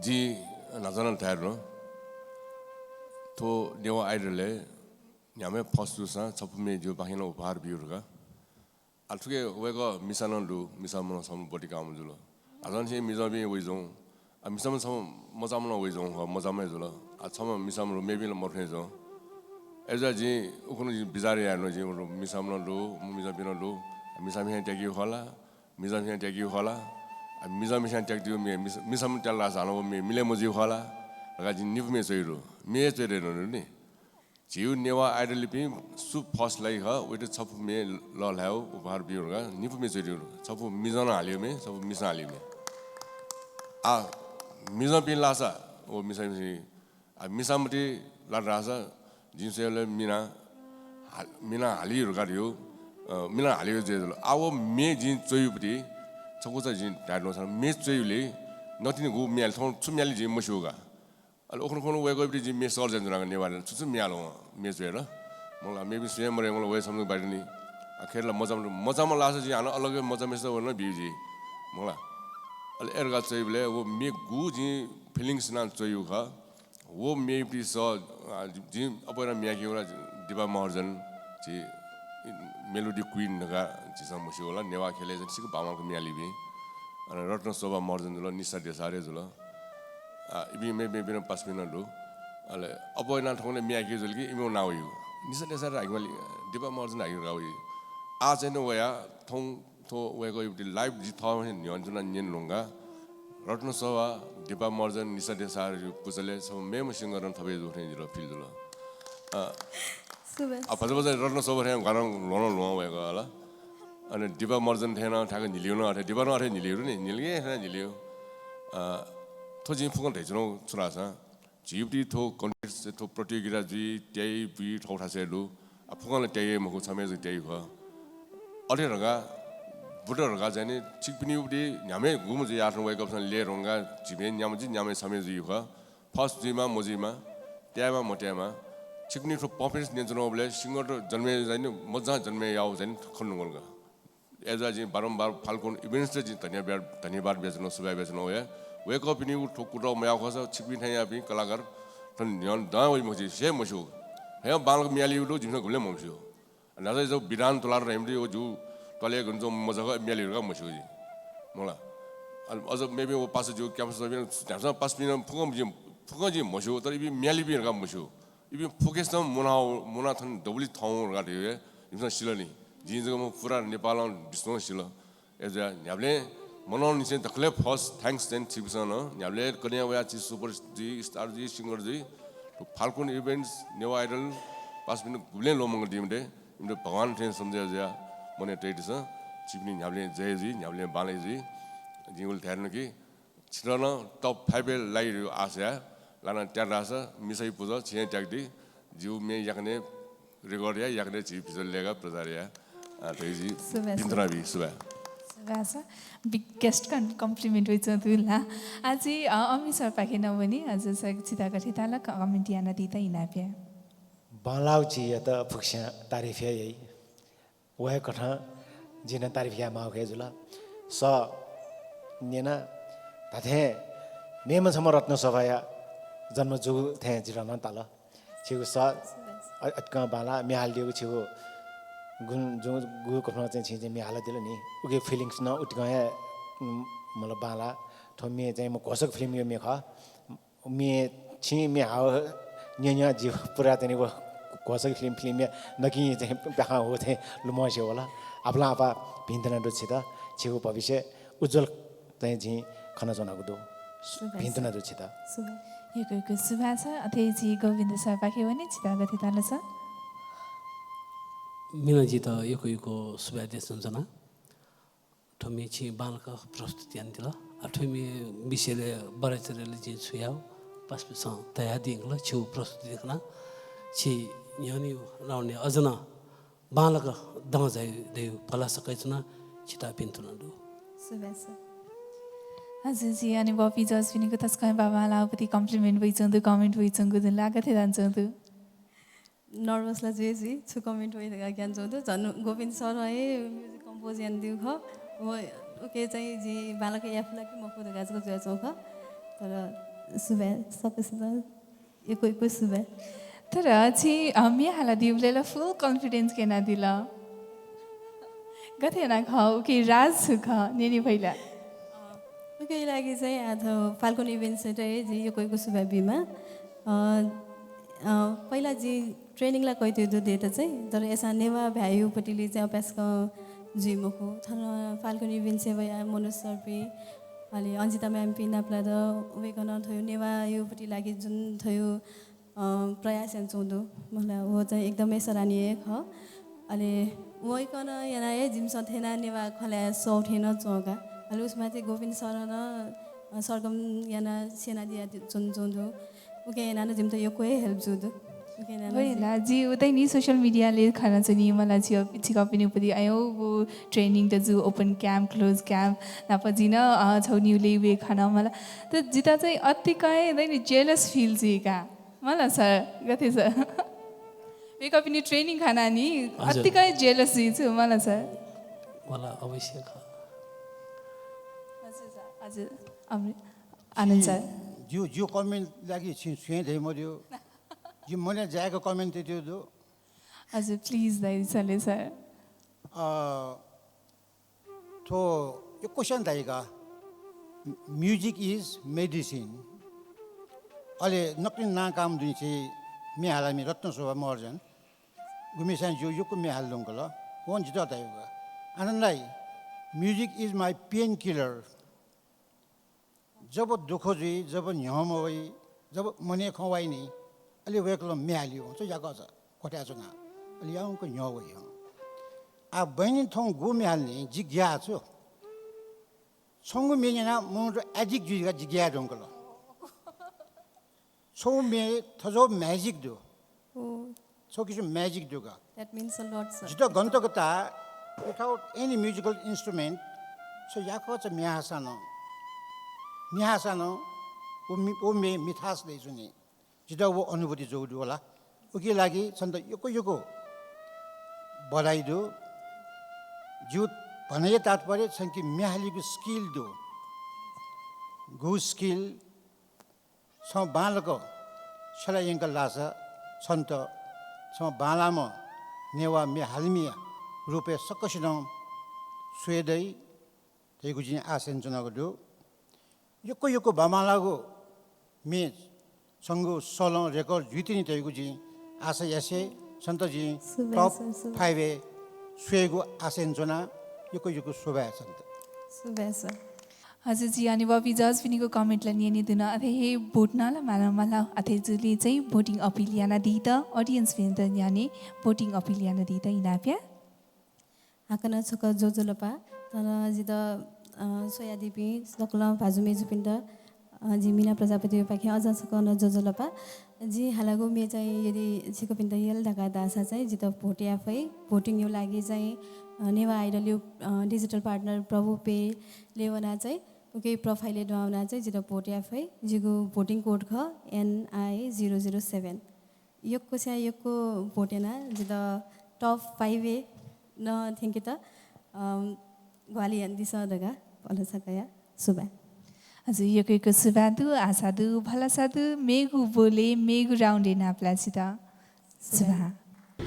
जिं न्हाचः नं धयादिल, थ्व नेवाः Idol-य् न्ह्याम्ह first जूसां छपु म्ये जिगु पाखें नं उपहार बियु धकाः। आः थुके वय्कः मिसा नं दु, मिसा मनं छम्ह ब्वति काःम्ह जुल। आः झन छेँ मिजंपिं वइ जुं, आः मिसा मनं छम्ह मचाम्ह नं वइ जुं, खः मचाम्ह हे जुल। आ, छम्ह मिसाम्ह दु, मेपिं ला मरु थें च्वं। अय्‌जुयाः जिं उखुन्हु जिं बिचाः याये नं, जिं मिसाम्ह नं दु, मिजंपिं नं दु, मिसाम्ह हे त्याकी खः ला, मिजंम्ह हे त्याकी खः ला, आ, मिजंम्ह हे त्याकी, मे, मिस-, मिसाम्ह त्याल धाःसा हानं व मे मिले मजुइ खः ला धकाः जिं निपु मे च्वइ दु। मे च्वइ दु नि। झीगु नेवाः आइडलपिं सु फर्स्ट लाइ खः, वइत छपु मे लःल्हायेगु उपहार बियु धकाः निपु मे च्वइ दु। छपु मिजं नं हालियो मे, छपु मिसां हालियो मे। आ, मिजंपिं लाःसा व मिसा, मिसा आ, मिसाम्ह ति लात धाःसा जिं स्वयेबलय् मिना हाल-, मिना हाली धकाः धइगु, अ, मिना हाली जुइ जुल। आ, व मे जिं च्वइगु पति छकुचा जिं धाये धुंकल, मे च्वइगुलिं नकतिनि गु म्ये हाली, थौं छु म्ये हाली जिं मस्यू का। अले उखुन्हु उखुन्हु वय्‌कःपिं जिं मे सःल जुयाच्वना का नेवाः, छु छु म्ये हाल वं मे च्वये ला। मला मेपिं स्वये मरे, मला वये छम्ह बारे नि। आ, खय्‌त ला मचाम्ह, मचाम्ह लाःसा जिं हानं अलग मचाम्हय्‌सित व नं बियु जि। मला। अले अय् धकाः च्वइबलय् व मे गु जिं feelings याना च्वइगु खः। व मेपिं सः, आ, जि-, जिं अप्वः याना म्ये याकीगु ला, दिपा महर्जन, झी melody queen धकाः झीसं म्हस्यू ला, नेवाः ख्यलय् जक सिक्क बांमलाक म्ये हालीपिं। अले रत्नशोभा महर्जन जुल, निशा देसारे जुल। आ, इपिं मे-, मेपिं पासापिं नं दु। अले अप्वः याना थौंकन्हय् म्ये याकीगु जुल कि इमिगु नां वइगु। निशा देसारे हाकिं म्वाली, दिपा महर्जन हाकिं धकाः वइ। आः चाहिँ नं वया थौं थ्व वय्‌कःयागु live जि थःम्हं न्ह्यःने च्वनाः न्यने धुंकाः रत्नशोभा, दिपा महर्जन, निशा देसारेया पुचलय् छम्ह मेम्ह singer नं थप हे जू थें जितः feel जुल। अ, सुभाय्। अ, भचा भचा रत्नशोभा थें गाना ल्ह्वं ल्ह्वं वय्‌कः ला। अले दिपा महर्जन थें नं थ्याक्क न्हिलिगु नं अथे, दिपा नं अथे न्हिलिगु नि, न्हिलिगु हे थें न्हिलिगु। अ, थ्व जिं फुक्कं धयाच्वनागु छु धाःसा, झीपिं थ्व contest, थ्व प्रतियोगिता जुइ, त्याइ, बुइ, थःथासय् दु। आ, फुक्कं ला त्याइ हे मखु, छम्ह हे जक त्याइ खः। अथे धकाः, बुत धकाः चाहिँ नि, छिकपिनिगु न्ह्याम्ह गुम्ह जुयाः थन वय्‌कःपिन्सं लय् धुंकाः झीपिं न्ह्याम्ह जि, न्ह्याम्ह छम्ह जुइ खः। First जुइमा, मजुइमा, त्यायेमा, मत्यायेमा, छिकपिनि थ्व performance न्यनाच्वनागुबलय् singer त जन्म याःगु चाहिँ नि, मचां जन्म याःगु चाहिँ नि खने धुंकल का। अय्‌जुयाः जिं बारम्बार फाल्कोन Events-त जिं धन्यवाद, धन्यवाद बियाच्वना, सुभाय् बियाच्वना। वया वय्‌कःपिनिगु थ्व कुतः मयाः खःसा छिकपिं थें याःपिं कलाकार थन न्ह्यःने दं वइ मखु, जिं स्वये मस्यू। हय् बांलाक म्ये हालीगु दु, जिमिसं गुबलें मस्यू। न्हाचः जक विधान तुलाधर धइम्ह व जु त्वालय् गन च्वंम्ह मजः खः, म्ये हालीगु धकाः मस्यू जिं। मला। अले अझ मेपिं व पासा जु क्याम्पस च्वंपिं न्हाचः पासापिं फुक्कं जिं, फुक्कं जिं मस्यू, तर इपिं म्ये हालीपिं धकाः मस्यू। इपिं फुक्कसितं मुना, मुना थन दबुलिइ थ्वं धकाः धइगु हे जिमिसं सिल नि। जिं जक मखु, पुरा नेपालं विश्वं सिल। अय्‌जुयाः न्ह्याबलें मनंनिसें दकलय् first thanks चाहिँ छिकपिन्सं नं। न्ह्याबलें कन्हय् वयाः छि super जुइ, star जुइ, singer जुइ। फाल्कोन Events, नेवाः Idol, पासापिन्त गुबलें ल्वःमंकादीम्ह दे, इमित भगवान थें सम्झे जुयाः मनय् तयादिसँ। छिकपिनि न्ह्याबलें जय जुइ, न्ह्याबलें बांलाइ जुइ। जिं उलि धाये धुन कि छितः नं top five-य् लाइ धइगु आशा याये। लानाः त्यात धाःसा मिसाया पुचः छिं हे त्याकादी। जिगु म्ये याकनं record याये, याकनं झी visual लय्‌काः प्रचार याये। अ, धइगु जि सुभाय्, भिंतुना बी, सुभाय्। सुभाय् sir, biggest compliment वइच्वंगु दु ला। आः झी, अ, अमित sir पाखें नं वने, अ, sir छितः गथे ताल comment यानादीत इनाप याये। बांलाःगु झीयात फुक्कसिनं तारिफ हे याइ। वय्‌कथं जिं नं तारिफ यायेमाःगु हे जुल। सः न्यना धात्थें मेम्ह छम्ह रत्नशोभाया जन्म जूगु थें जितः नं ताल। छिगु सः अ-, अतिकं बांलाः, म्ये हालादीगु छिगु गुण जुं गु कथं चाहिँ छिं चाहिँ म्ये हालादिल नि। उकिया feelings नं उतिकं हे, उम्, मतलब बांलाः। थ्व म्ये चाहिँ म घोषक film-या म्ये खः। म्ये, छिं म्ये हाःगु न्यँ न्यँ जि पुरा चाहिँ नि व घोषक film, film-या नकिं चाहिँ प्याखं हो चाहिँ लुमंसे वल। आपालं आपाः भिंतुना दु छितः, छिगु भविष्य उज्ज्वल चाहिँ जिं खनाच्वनागु दु। सुभाय् भिंतुना sir। दु छितः। सुभाय्। यक्व यक्व सुभाय् छ। अथे झी गोविन्द sir पाखे वने, छितः गथे ताल sir? मिलां जितः यक्व यक्व सुभाय् देछानाच्वना। थ्व म्ये छिं बांलाक प्रस्तुत यानादिल। आ, थ्व म्ये विषयलय् बारे चलेलय् जिं छु याये, पासापिन्सं धयादिल, छिगु प्रस्तुति खनाः छि न्ह्यःने राउन्डय् अझ नं बांलाक दं झाइ धइगु भलसा कयाच्वना, छितः भिंतुना दु। सुभाय् sir। हजुर, झी अन ब्वःपिं judge-पिनिगु तसकं हे बांबांलाःगु पति compliment वइच्वंगु दु, comment वइच्वंगु दु ला, गथे यानाच्वंगु दु? Nervous ला जुइ जुइ, छु comment वइ धकाः ग्यानाच्वंगु दु। झन् गोविन्द सरं हे music compose यानादीगु खः। व, उके चाहिँ जिं बांलाक याये फु ला कि मफु धकाः जक जुयाच्वंगु खः। तर सुभाय्, सकसितं यक्व यक्व सुभाय्। तर छिं, अ, म्ये हालादीबलय् ला full confidence क्यनादिल। गथे याना खः, उके राज छु खः, न्यने फइ ला? अ, उके लागि चाहिँ आः थ्व Falcon Events-यात हे जिं यक्व यक्व सुभाय् बीमाः। अ, अ, पहिला जि training ला कयातयागु दु दयेत चाहिँ, तर अय्सां नेवाः भाय्‌यागु पतिले चाहिँ अभ्यास कं जुइ मखु। थन फाल्गुनी विन्सेबया मनोज सरपिं, अले अन्जिता म्यामपिं नापलात, वय्कलं थ्व नेवाःयागु पति लागि जुन थ्व, अ, प्रयास यानाच्वंगु दु, मला व चाहिँ एकदमै सराहनीय खः। अले वय्कलं यानाः हे जिमिसं थथे यानाः नेवाः खँ ल्हाये सः थें नं च्वं का। अले उसां माथि गोविन्द सरं नं, अ, सरगम यानाः स्यनादिया च्वन, च्वंगु दु। उकिं यानाः नं जिमित यक्व हे help जूगु दु। उकिं यानाः नं वय् जि ला, जि उतय् नि social media ले खनाच्वनी, मला छिकपिनि पति अय् व training त जू, open camp, close camp, नाप जिं नं, अ, छगू निगू ले वये खना मला। त जितः चाहिँ अतिकं हे दनि jealous feel जुइ का। मला सर, गथे सर? वय्कःपिनि training खनाः नि हजुर। अतिकं हे jealous जुइ छु, मला सर। मला अवश्य खः। हजुर सर, हजुर। अमृ-, आनन्द सर। ज्यू, ज्यू comment लागि छिं छुं हे धयामदीगु। जिं मनय् जाय्क comment तयातयागु दु। हजुर, please दाइ, सले सर। अ, थ्व यक्व स्यां धाइ का, music is medicine। अले नकतिनि नां काःम्ह दुने छि म्ये हालामि रत्नशोभा महर्जन, गुम्हेस्यां जिं यक्व म्ये हाले धुंकल, वं जितः धाइगु का, आनन्द दाइ, music is my painkiller। जब दुःख जुइ, जब न्ह्यः मवइ, जब मनय् खँ वइ नि, अले वय्कलं म्ये हाली वं, छु याकःचा क्वथाय् च्वनाः, अले याउँक न्ह्यः वइ हं। आः बहिनी थौं गु म्ये हाल नि, जि ग्याः छु। छंगु म्ये न्यनाः मनूत addict जुइ धकाः जि ग्याये धुंकल। छगू म्ये थज्याःगु magic दु। ओ। छगू किसिम magic दु का। That means a lot, sir। जितः गन तक ताः, without any musical instrument, छु याकःचा म्ये हाःसां नं, म्ये हाःसां नं व मि-, व म्ये मिठास दइच्वनी। जितः व अनुभूति जूगु दु होला। उकिया लागि छन्त यक्व यक्व बधाई दु। जिगु भन्‍या तात्पर्य छंके म्ये हालीगु skill दु। गु skill छं बांलाक छ्यला यंकल धाःसा छन्त छम्ह बांलाःम्ह नेवाः म्ये हालामिया रूपय् सकसिनं स्वये दइ धइगु जिं आशा यानाच्वनागु दु। यक्व यक्व बांबांलाःगु म्ये छंगु सलं record जुइतिनि धइगु जिं आशा यासें छन्त जिं सुभाय् top सर, सुभाय्। Five-य् स्वयेगु आशा यानाच्वना। यक्व यक्व सुभाय् छन्त। सुभाय् सर। हजुर, जिं अन वःपिं judge-पिनिगु comment ला न्यने धुन, अथे हे vote नं ला माल माल। अथे जुलिं चाहिँ voting appeal यानादीत, audience-पिन्त न्ह्यःने voting appeal यानादीत इनाप या। हाकनं छकः ज्वजलपा, थन जितः, अ, स्वयादीपिं सकल भाजु मय्जुपिन्त, अ, जि मीना प्रजापतिपाखें अझ छकः नं ज्वजलपा। जिं हालागु म्ये चाहिँ यदि छिकपिन्त यल धकाः धाःसा चाहिँ जितः vote याये फइ। Voting-या लागि चाहिँ, अ, नेवाः Idol-या, अ, digital partner प्रभु Pay-य् वनाः चाहिँ उकिया profile-य् दुहां वनाः चाहिँ जितः vote याये फइ। जिगु voting code खः N I zero zero seven। यक्वस्यां यक्व vote यानाः जितः top five-य् नं थ्यंकेत, अम, ग्वाहालि यानादिसँ धकाः भलसा कया। सुभाय्। हजुर, यक्व यक्व सुभाय् दु, आशा दु, भलसा दु, मेगु बोलय्, मेगु round-य् नापलायेत। सुभाय्।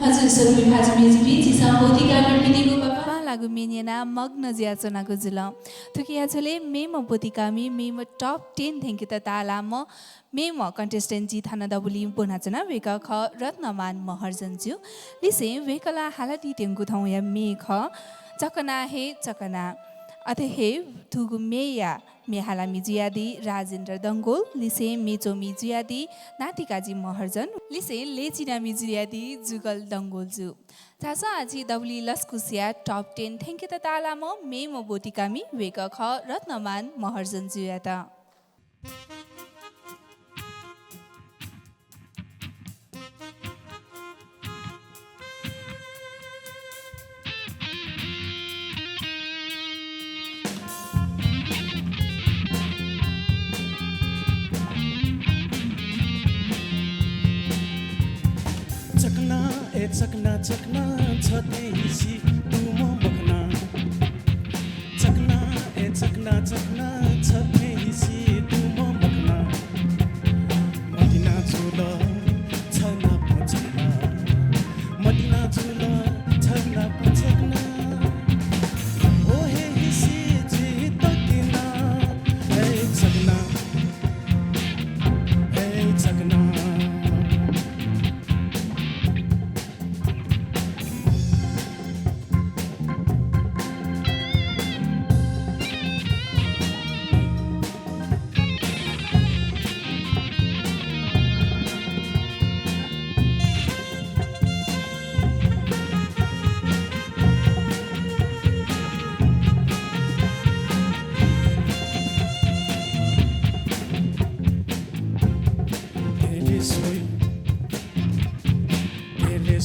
हजुर, सर, भाजु मय्जुपिं, झीसं बोधिकामि पिनिगु बांबांलाःगु म्ये न्यनाः मग्न जुयाच्वनागु जुल। थुकिया झ्वलय् मेम्ह बोधिकामि, मेम्ह top ten थ्यंकेत ताःलाःम्ह मेम्ह contestant जि थन दबुलिइ ब्वनाच्वना, वय्कः खः रत्नमान महर्जन जु। लिसें वय्कलं हालादीत्यंगु थौंया म्ये खः चकना हे चकना। अथे हे थुगु म्येया म्ये हालामि जुयादी राजेन्द्र डंगोल, लिसें म्ये च्वमि जुयादी नातिकाजी महर्जन, लिसें लय् चिनामि जुयादी जुगल डंगोल जु। झासँ आः झी दबुलिइ लसकुसया top ten थ्यंकेत ताःलाःम्ह मेम्ह बोधिकामि, वय्कः खः रत्नमान महर्जन जुयात। चकना ए चकना चकना छते हिसि तुम मखना। चकना ए चकना चकना छते हिसि तुम मखना। मतिना जुल छना पचना। मतिना जुल छना पचना। ओ हे हिसि जि तकिना। ए चकना। ए चकना।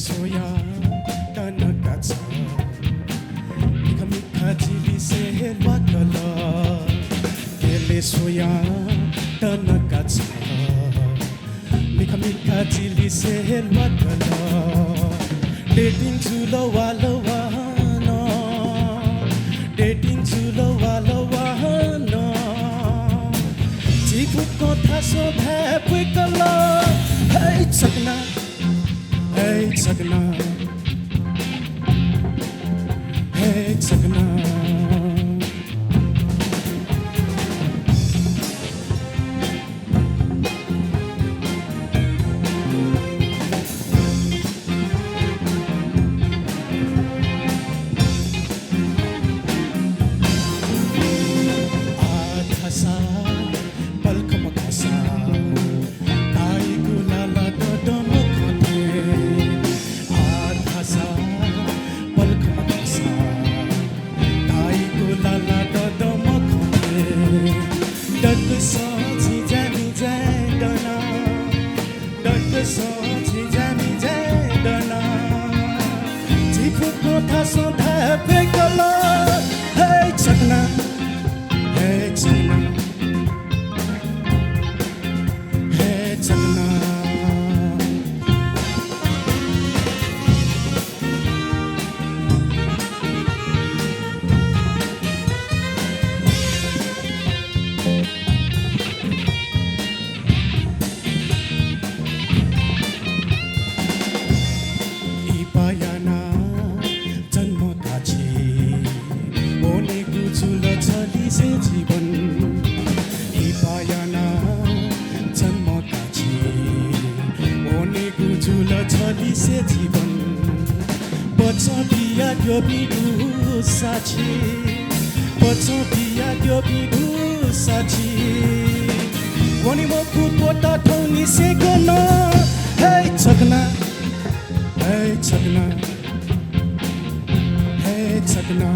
स्वया तनका छ, मिखा मिखा जिलिसे हे ल्वाकल। केले स्वया तनका छ, मिखा मिखा जिलिसे हे ल्वाकल। Dating जुल वाल वाहन, dating जुल वाल वाहन। झी फुक्कं थासं धाये फुइकल। हे छकना, हे छकना, हे छकना। आधासा पलखम खसा, ताइगु लाला ददम खने। आधासा पलखम खसा, ताइगु लाला ददम खने। दक्वसं झिंझामिझाय् दना, दक्वसं झिंझामिझाय् दना। झी फुक्कं थासं धाये फय्कल। हे छकना, हे छकना, हे छकना। इपायाना जन्म काछि वनेगु जुल छलिसे जीवन। इपायाना जन्म काछि वनेगु जुल छलिसे जीवन। बचं बियाद्यःपिं दु साक्षी, बचं बियाद्यःपिं दु साक्षी। वने मखु त्वःता थौंनिसें गन। हे छकना, हे छकना, हे छकना।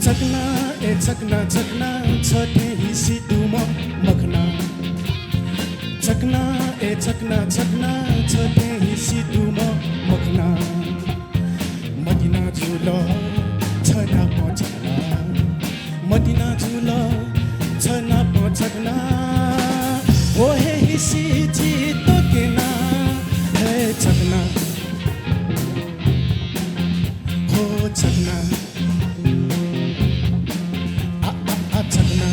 छकना ए छकना, छकना छ थें हिसि दुम्ह मखना। छकना ए छकना, छकना छ थें हिसि दुम्ह मखना। मतिना जुल छ नाप छकना, मतिना जुल छ नाप छकना। हो हे हिसि झी त्वकेना। हे छकना, हो छकना, आ, आ, आ, छकना,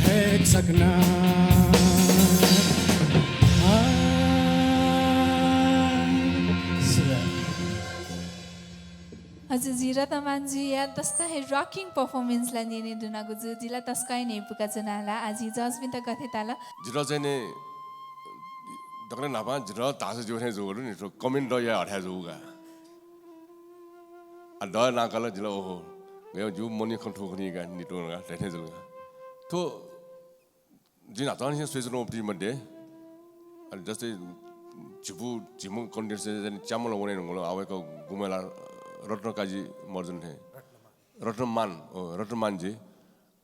हे छकना। आ, सुरा। हजुर, झी रत्नमानजुया तसकं हे rocking performance ला न्यने धुनागु जू। जिला तसकं हे न्ह्यइपुका च्वनाला। आः झी judge-पिन्त गथे ताल? जितः चाहिँ नि दकलय् न्हापां जितः धाःसा ज्यू थें जूगु दु नि, थ्व comment याये हथाय् जूगु का। आ, दया नाकाल जिला, ओहो, गय् जू मनि खँ थुखुनि का, नितुं का, धैथें जुल का। थ्व जिं न्हाचःनिसें स्वयाच्वनागुपिं मध्ये, अले जस्तै झिपु, झिम्ह contestant चाहिँ च्याम्ह ला वने धुंकल, आ वय्कः गुम्ह ला रत्नकाजी मर्जन थें। रत्नमान, ओ, रत्नमानजी।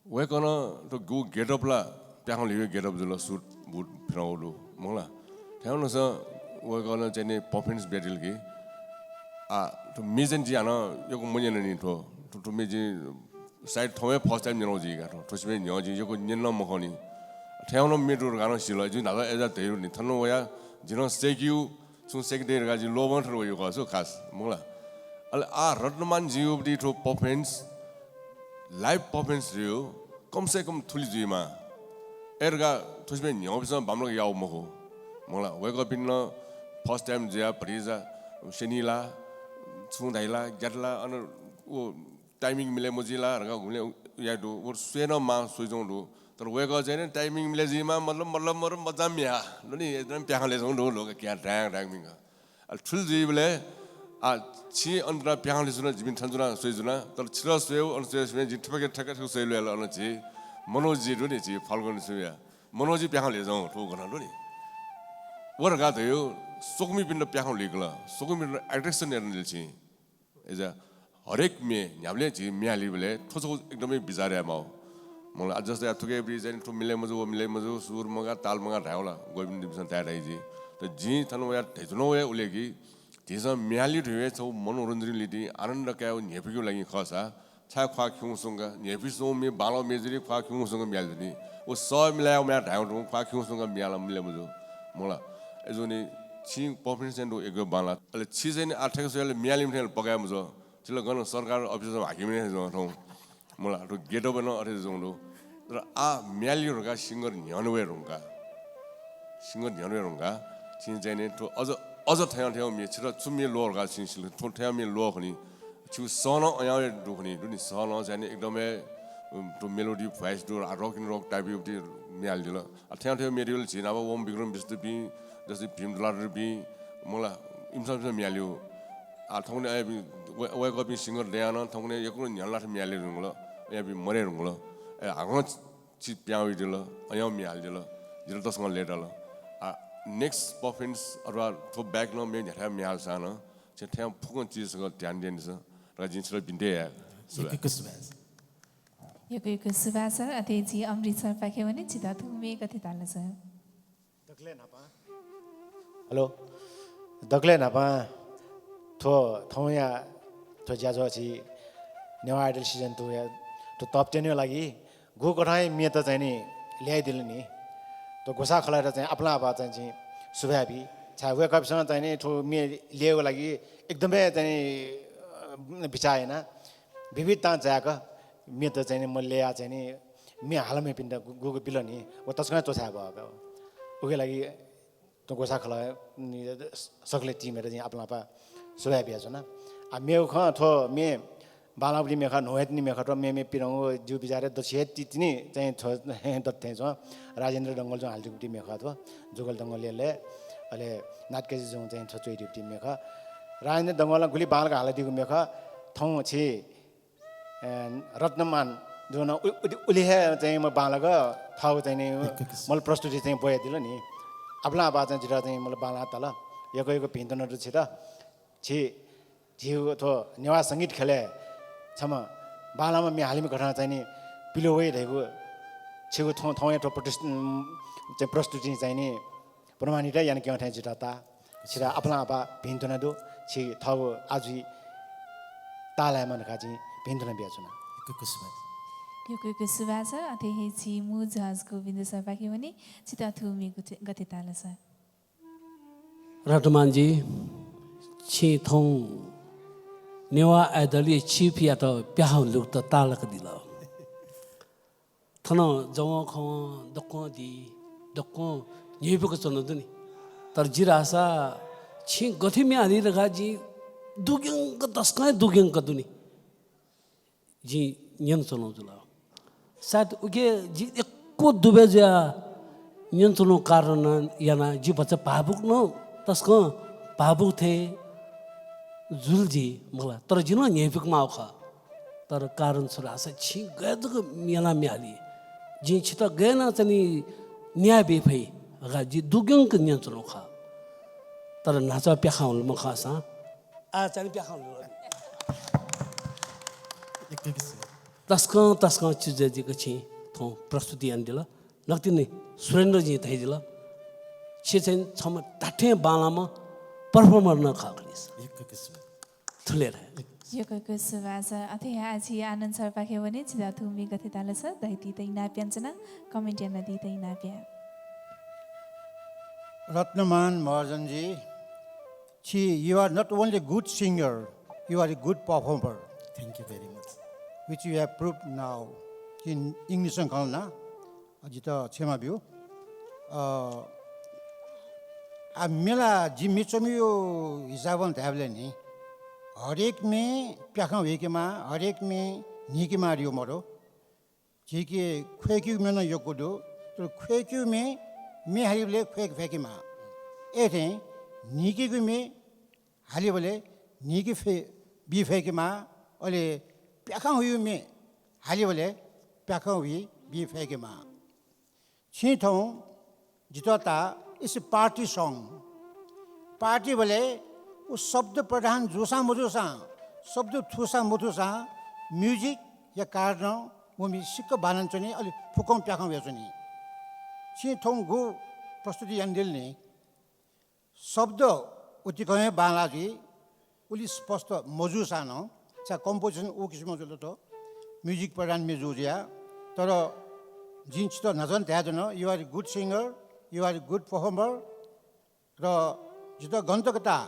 वय्कलं थ्व गु getup ला प्याखं ल्हिगु getup जुल, suit boot फिनागु दु, मखु ला। थथे वंसां वय्कलं चाहिँ नि performance बियादिल कि, आ, थ्व म्ये चाहिँ जिं हानं यक्व मन्यन नि थ्व। थ्व, थ्व म्ये जिं सायद थौं हे first time न्यनागु जुइ का थ्व। थ्व सिबय् न्ह्यः जिं यक्व न्यन नं मखंनि। थथे नं म्ये दु धकाः नं सिल। जिं न्हाचः अय्जाः धयागु नि, थन वयाः जिं नं सय्केगु छुं सय्के दइ धकाः जिं लोभं थन वयागु खः छु खास, मखु ला। अले आः रत्नमानजुयागु थ्व performance, live performance जुइगु कम से कम थुलि जुइमाः। अय् धकाः थ्व सिबय् न्ह्यःपिन्सं बांमलाक याःगु मखु, मखु ला। वय्कःपिन्त first time जुयाः भतिचा स्यनी ला, छुं धाइ ला, ग्यात ला, अन व timing मिले मजुइ ला धकाः गुबलें याये दु, व स्वये नं माः, स्वयाच्वंगु दु। तर वय्कः चाहिँ नि timing मिले जुइमाः, मतलब, मतलब, मतलब, मज्जां म्ये हा, दु नि, एकदम प्याखं ल्ह्यच्वंगु दु, लोक क्या ढाक ढाक मिंक। अले थुलि जुइबलय्, आ, छिं अन तुनाः प्याखं ल्ह्यच्वन, जिपिं थन तुनाः स्वयाच्वना, तर छितः स्वयेगु, अन स्वयेगु सिबें जिं थपके थक थक स्वये ल्वय् ला, अन झी मनोजी दु नि, झी फाल्गुन सुया मनोजी प्याखं ल्ह्यच्वं थ्व घटना दु नि। व धकाः धयागु स्वकुमिपिन्त प्याखं ल्हुइकल, स्वकुमिपिन्त attraction यानादिल छिं। अय्जाः हरेक म्ये, न्ह्याबलें झी म्ये हालीबलय् थ्व छगू एकदमै बिचाः यायेमाःगु। मला, आ, जस्तै आ, थुके ब्रि चाहिँ नि थ्व मिले मजू, व मिले मजू, सुर मगा, ताल मगा धायेवला, गोविन्दपिन्सं धाये धाइ जि। त जिं थन वया धैचुनो वया उले कि, झीसं म्याली धुवे छौ मनोरञ्जन लिति आनन्द कायो न्हेपिक्यु लागि खसा, छाय् ख्वाः खिउँ सुंका, न्हेपि सुं मे बालो मेजुरी ख्वाः खिउँ सुंका म्याली धुनि। व स मिलायो म्या धायेवं तुं ख्वाः खिउँ सुंका म्याला मिले मजू। मला, ए जुनि छिं पफिन सेंदु एक बाला। अले छि चाहिँ नि आठेक सोयाले म्याली मिथेल पकाय मजू। छिला गन सरकार अफिसर हाकिम ने जुं थौं। मला, थ्व गेटअप नं अथे जुं दु। तर आ म्याली धुंका सिंगर न्ह्यःने वये धुंका। सिंगर न्ह्यःने वये धुंका। छिं चाहिँ नि थ्व अझ, अझ थयं थयं मे छित छु मे ल्वः धुंका छिं सिल। थ्व थयं मे ल्वः खनि। छु सहनं अयां वये दु खनि। दुनि सहनं चाहिँ नि एकदमै, उम्, थ्व मेलोडी भोइस दु, आ, rock in rock type युक्ति म्याली दिल। आ, थयं थयं मे दिल झी नाप ओम विक्रम विष्णुपिं, जस्तै भीम दुलाधरपिं, मला, इमिसं, इमिसं म्याल्यु। आ, थौंकन्हय् अयापिं, वय्-, वय्‌कःपिं सिंगर दयाः नं थौंकन्हय् यक्व न्ह्यःने लात म्याले धुंकल, अयापिं मरे धुंकल। ए, हाकनं चि-, चिज प्यां वइदिल, अयां म्याल दिल, जितः तसकं लय्‌ताल। आ, next performance अथवा थ्व बाहेक नं मे न्ह्याथाय् म्याल सां नं, छे थ्यां फुक्कं चिज सकल ध्यान दिनिस, धकाः जिं छितः बिन्ति याये। सुभाय्। यक्व यक्व सुभाय्। यक्व यक्व सुभाय् सर। अथे झी अमृत सरपाखे वने, छितः थुमे गथे ताल सर? दकलय् न्हापां। हेलो। दकलय् न्हापां थ्व थौंया थ्व ज्याझ्वः झी नेवाः Idol season two या थ्व top ten या लागि गुगु कथंया मेत चाहिँ नि ल्याइदिल नि। थ्व ग्वसाः खलःयात चाहिँ आपालं आपाः चाहिँ जिं सुभाय् बी। छाय् वय्‌कःपिसं चाहिँ नि थ्व मे ल्यायेगु लागि एकदमै चाहिँ नि, अ, बिचाः याना विविधतां जाय्‌क मेत चाहिँ नि म ल्याः चाहिँ नि मे हालाम्हपिन्त गु-, गुगु बिल नि, व तसकं च्वछाये बहःगु। उकिया लागि थ्व ग्वसाः खलः, नि, सकलें team यात जिं आपालं आपाः सुभाय् बियाच्वना। आ, मेगु खँ थ्व मे बांलाःगुलिं मेखा, न्हू हे तिनि मेखा, थ्व मे, मे पिदंगु जिगु बिचारय् दछि हे ति-, तिनि चाहिँ थ्व दत थें च्वं। राजेन्द्र डंगोल जुं हालादीगु मेखा थ्व, जुगल डंगोल यलय्, अले नाटकजी जुं चाहिँ थ्व च्वयादीगु मेखा। राजेन्द्र डंगोलं गुलि बांलाक हालादीगु मेखा, थौं छि ए, रत्नमान जुं उ-, उलि, उलि हे चाहिँ म बांलाक थःगु चाहिँ नि यक्व यक्व सु- मल प्रस्तुति चाहिँ ब्वयादिल नि। आपालं आपाः चाहिँ जितः चाहिँ मल बांलाः ताल। यक्व यक्व भिंतुना दु छितः। छि, झीगु थ्व नेवाः संगीत ख्यलय् छम्ह बांलाःम्ह मे हालिम्ह कथं चाहिँ नि पिलु वइ धइगु छिगु थौं, थौंया थ्व प्रतिस-, उम्, चाहिँ प्रस्तुति चाहिँ नि प्रमाणित यानाक्यं थें जितः ताः। छितः आपालं आपाः भिंतुना दु। छि थःगु आजुइ ताःलायेमा धकाः जिं भिंतुना बियाच्वना। यक्व यक्व सुभाय्। यक्व यक्व सुभाय् सर। अथे हे झी मू judge गोविन्द सरपाखे वने, छितः थुमे गथे, गथे ताल सर? रत्नमानजी, छिं थौं नेवाः Idol या चीफयात प्याखं लुगुत ताःलाकादिल। थन जवं खवं दक्वं दी, दक्वं न्ह्यइपुक च्वन दु नि। तर जि धाःसा छिं गथे म्ये हाली धकाः जिं दुग्यंक, तसकं हे दुग्यंक दु नि। जिं न्यनाच्वनागु जुल। सायद उके जि यक्व दुबय् जुयाः न्यनाच्वनागु कारण यानाः जि भचा भावुक नं, तसकं भावुक थें जुल जि, मला। तर जि नं न्ह्यइपुक माःगु खः। तर कारण छु धाःसा छिं गय् जक म्ये यानाः म्ये हाली, जिं छितः गय् यानाः चाहिँ नि न्याय बी फइ धकाः जि दुग्यंक न्यनाच्वनागु खः। तर न्हाचः प्याखं हुल मखंसां आः चाहिँ नि प्याखं हुल। तसकं तसकं चिज जक छिं थौं प्रस्तुति यानादिल। नकतिनि सुरेन्द्रजीं धयादिल, छि चाहिँ छम्ह धात्थें बांलाःम्ह performer नं खः खनिस। यक्व यक्व सुभाय्। थुलि हे धाये। यक्व यक्व सुभाय् सर। अथे हे आः झी आनन्द सरपाखे वने, छितः थुमे गथे ताल सर? धयादीत इनाप यानाच्वना, comment यानादीत इनाप या। रत्नमान महर्जनजी, छि, you are not only good singer, you are a good performer. Thank you very much. Which you have proved now. छि English नं खँ ल्हाना, जितः क्षमा ब्यु। अ, आ, मेला जि म्ये च्वमियु हिसाबं धायेबलय् नि, हरेक म्ये प्याखं हुइकेमाः, हरेक म्ये न्हीकेमाः धइगु मदु। झीके ख्वय्केगु म्ये नं यक्व दु, तर ख्वय्केगु म्ये, म्ये हालीबलय् ख्वय्के फय्केमाः। अथे न्हीकेगु म्ये हालीबलय् न्हीके फे-, बी फय्केमाः, अले प्याखं हुइगु म्ये हालीबलय् प्याखं हुइ बी फय्केमाः। छिं थौं जितः ताः, it's a party song। Party बलय् व शब्द प्रधान जूसां मजूसां, शब्द थूसां मथूसां, music या कारणं वमि सिक्क बांलानाच्वनी, अले फुक्कं प्याखं वयाच्वनी। छिं थौं गु प्रस्तुति यानादिल नि, शब्द उतिकं हे बांलाः जुइ, उलि स्पष्ट मजूसां नं, छाय् composition उ किसिमं जुल थ्व, music प्रधान म्ये जू जुयाः। तर जिं छितः न्हाचः नं धयाच्वन, you are a good singer, you are a good performer। र जितः गन तक ताः,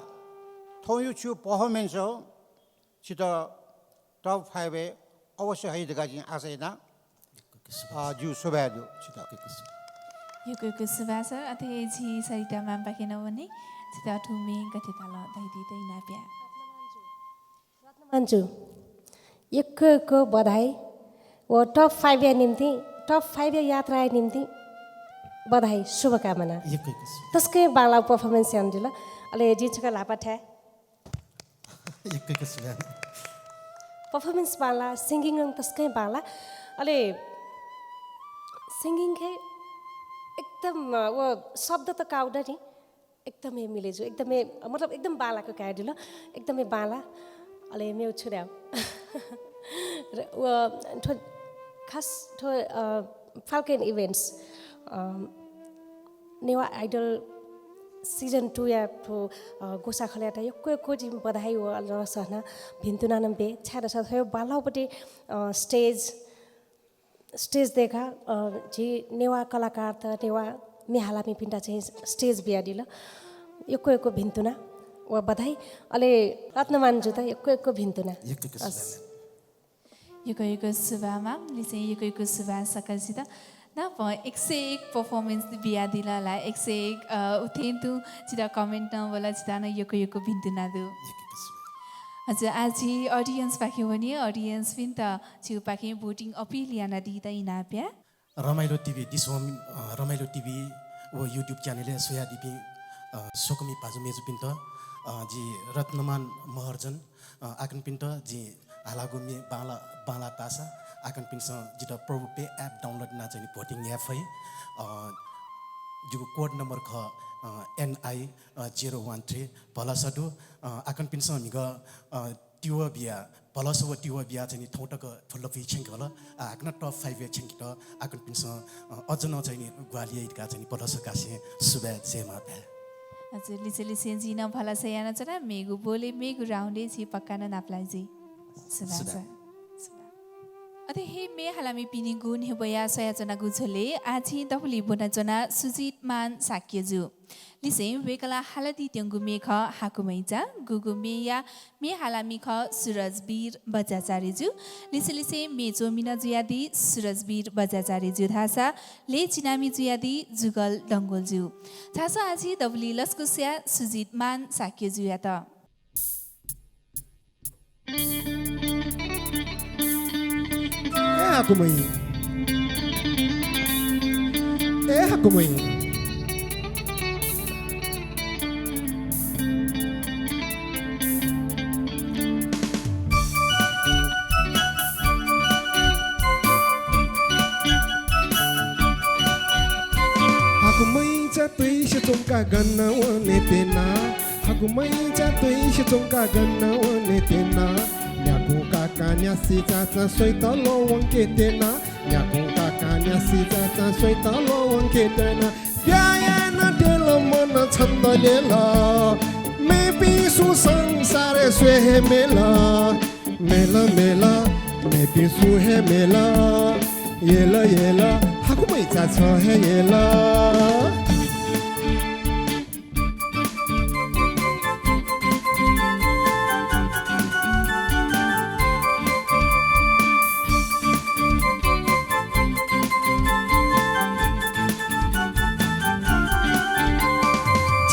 थौंया छु performance छितः top five-य् अवश्य हइ धकाः जिं आशा याना। अ, ज्यू, सुभाय् दु छितः। यक्व यक्व सुभाय् सर। अथे हे झी सरिता म्यामपाखें नं वने, छितः थुम्हं गथे ताल धयादीत इनाप याये। रत्नमान जु, यक्व यक्व बधाई व top five-या निम्तिं, top five-या यात्राया निम्तिं बधाई, शुभकामना। यक्व यक्व सु- तसकं बांलाः performance यानादिल। अले जिं छकः ल्हापा थाये। यक्व यक्व सुभाय्। Performance बांलाः, singing नं तसकं बांलाः। अले singing हे एकदम, अ, व शब्द त काःगु दनि, एकदमै मिले जू, एकदमै, मतलब, एकदम बांलाक कयादिल, एकदमै बांलाः। अले मेगु छु धाये। र व थ्व खास थ्व, अ, Falcon Events, अ, नेवाः Idol season two-या थ्व, अ, ग्वसाः खलःयात यक्व यक्व जिं बधाई व लसहना भिन्तुना नं बे, छाय्‌धाःसा थ्व बांलाःगु पति, अ, stage, stage दय्‌काः, अ, झी नेवाः कलाकारत, नेवाः म्ये हालामिपिन्त चाहिँ stage बियादिल। यक्व यक्व भिन्तुना व बधाई। अले रत्नमान जुत यक्व यक्व भिन्तुना। यक्व यक्व हस्। सुभाय्। यक्व यक्व सुभाय् म्याम, लिसें यक्व यक्व सुभाय् सकलसित। नापं एक सय एक performance बियादिल ला, एक सय एक, अ, उथें तुं छितः comment नं वल, छितः नं यक्व यक्व भिन्तुना दु। यक्व यक्व सुभाय्। हजुर, आः झी audience पाखे वने, audience-पिन्त छिगु पाखें voting appeal यानादीत इनाप याये। रमाइलो टिभी दिस्वं, अ, रमाइलो टिभी व YouTube channel-य् स्वयादीपिं, अ, स्वकुमि भाजु मय्‌जुपिन्त, अ, जि रत्नमान महर्जन, अ, आकनपिन्त जिं हालागु म्ये बांला, बांलाः ताःसा आकनपिन्सं जितः प्रभु पे app download यानाः चाहिँ नि voting याये फइ। अ, जिगु code number खः, अ, N I, a, zero one three। भलसा दु, अ, आकनपिन्सं म्हिगः, अ, तिबः बियाः, भलसा व तिबः बियाः चाहिँ नि थौं तक थ्व लँपुइ छ्यंकल। आः हाकनं top five-य् छ्यंकेत आकनपिन्सं, अ, अझ नं चाहिँ नि ग्वाहालि याइ धकाः चाहिँ नि भलसा कासें सुभाय् जय मांभाय्। हजुर, लिसें लिसें जिं नं भलसा यानाच्वना, मेगु बोलय् मेगु round-य् झी पक्का नं नापलाये जुइ। सुभाय् सुभाय्। सर। सुभाय्। अथे हे म्ये हालामिपिनिगु न्ह्यब्वया स्वयाच्वनागु झ्वलय् आः झी दबुलिइ ब्वनाच्वना सुजित मान शाक्यजु। लिसें वय्‌कलं हालादीत्यंगु म्ये खः हाकुमैचा, गुगु म्येया म्ये हालामि खः सुरजवीर बज्राचार्यजु। लिसें लिसें म्ये च्वमि नं जुयादी सुरजवीर बज्राचार्यजु धाःसा लय् चिनामि जुयादी जुगल डंगोलजु। झासँ आः झी दबुलिइ लसकुस याये सुजित मान शाक्यजुयात। ए हाकुमै। ए हाकुमै। हाकुमैचा तुइसे च्वंका गन वने त्यना। हाकुमैचा तुइसे च्वंका गन वने त्यना। न्याकुं काकां न्यासि चाचां स्वइत ल्ववंके त्यना। न्याकुं काकां न्यासि चाचां स्वइत ल्ववंके त्यना। प्याः यानाः द्यल मन छन्द ल्यल। मेपिं सु संसारय् स्वये हे मेल। मेल, मेल, मेपिं सु हे मेल। यल, यल, हाकुमैचा छ हे यल।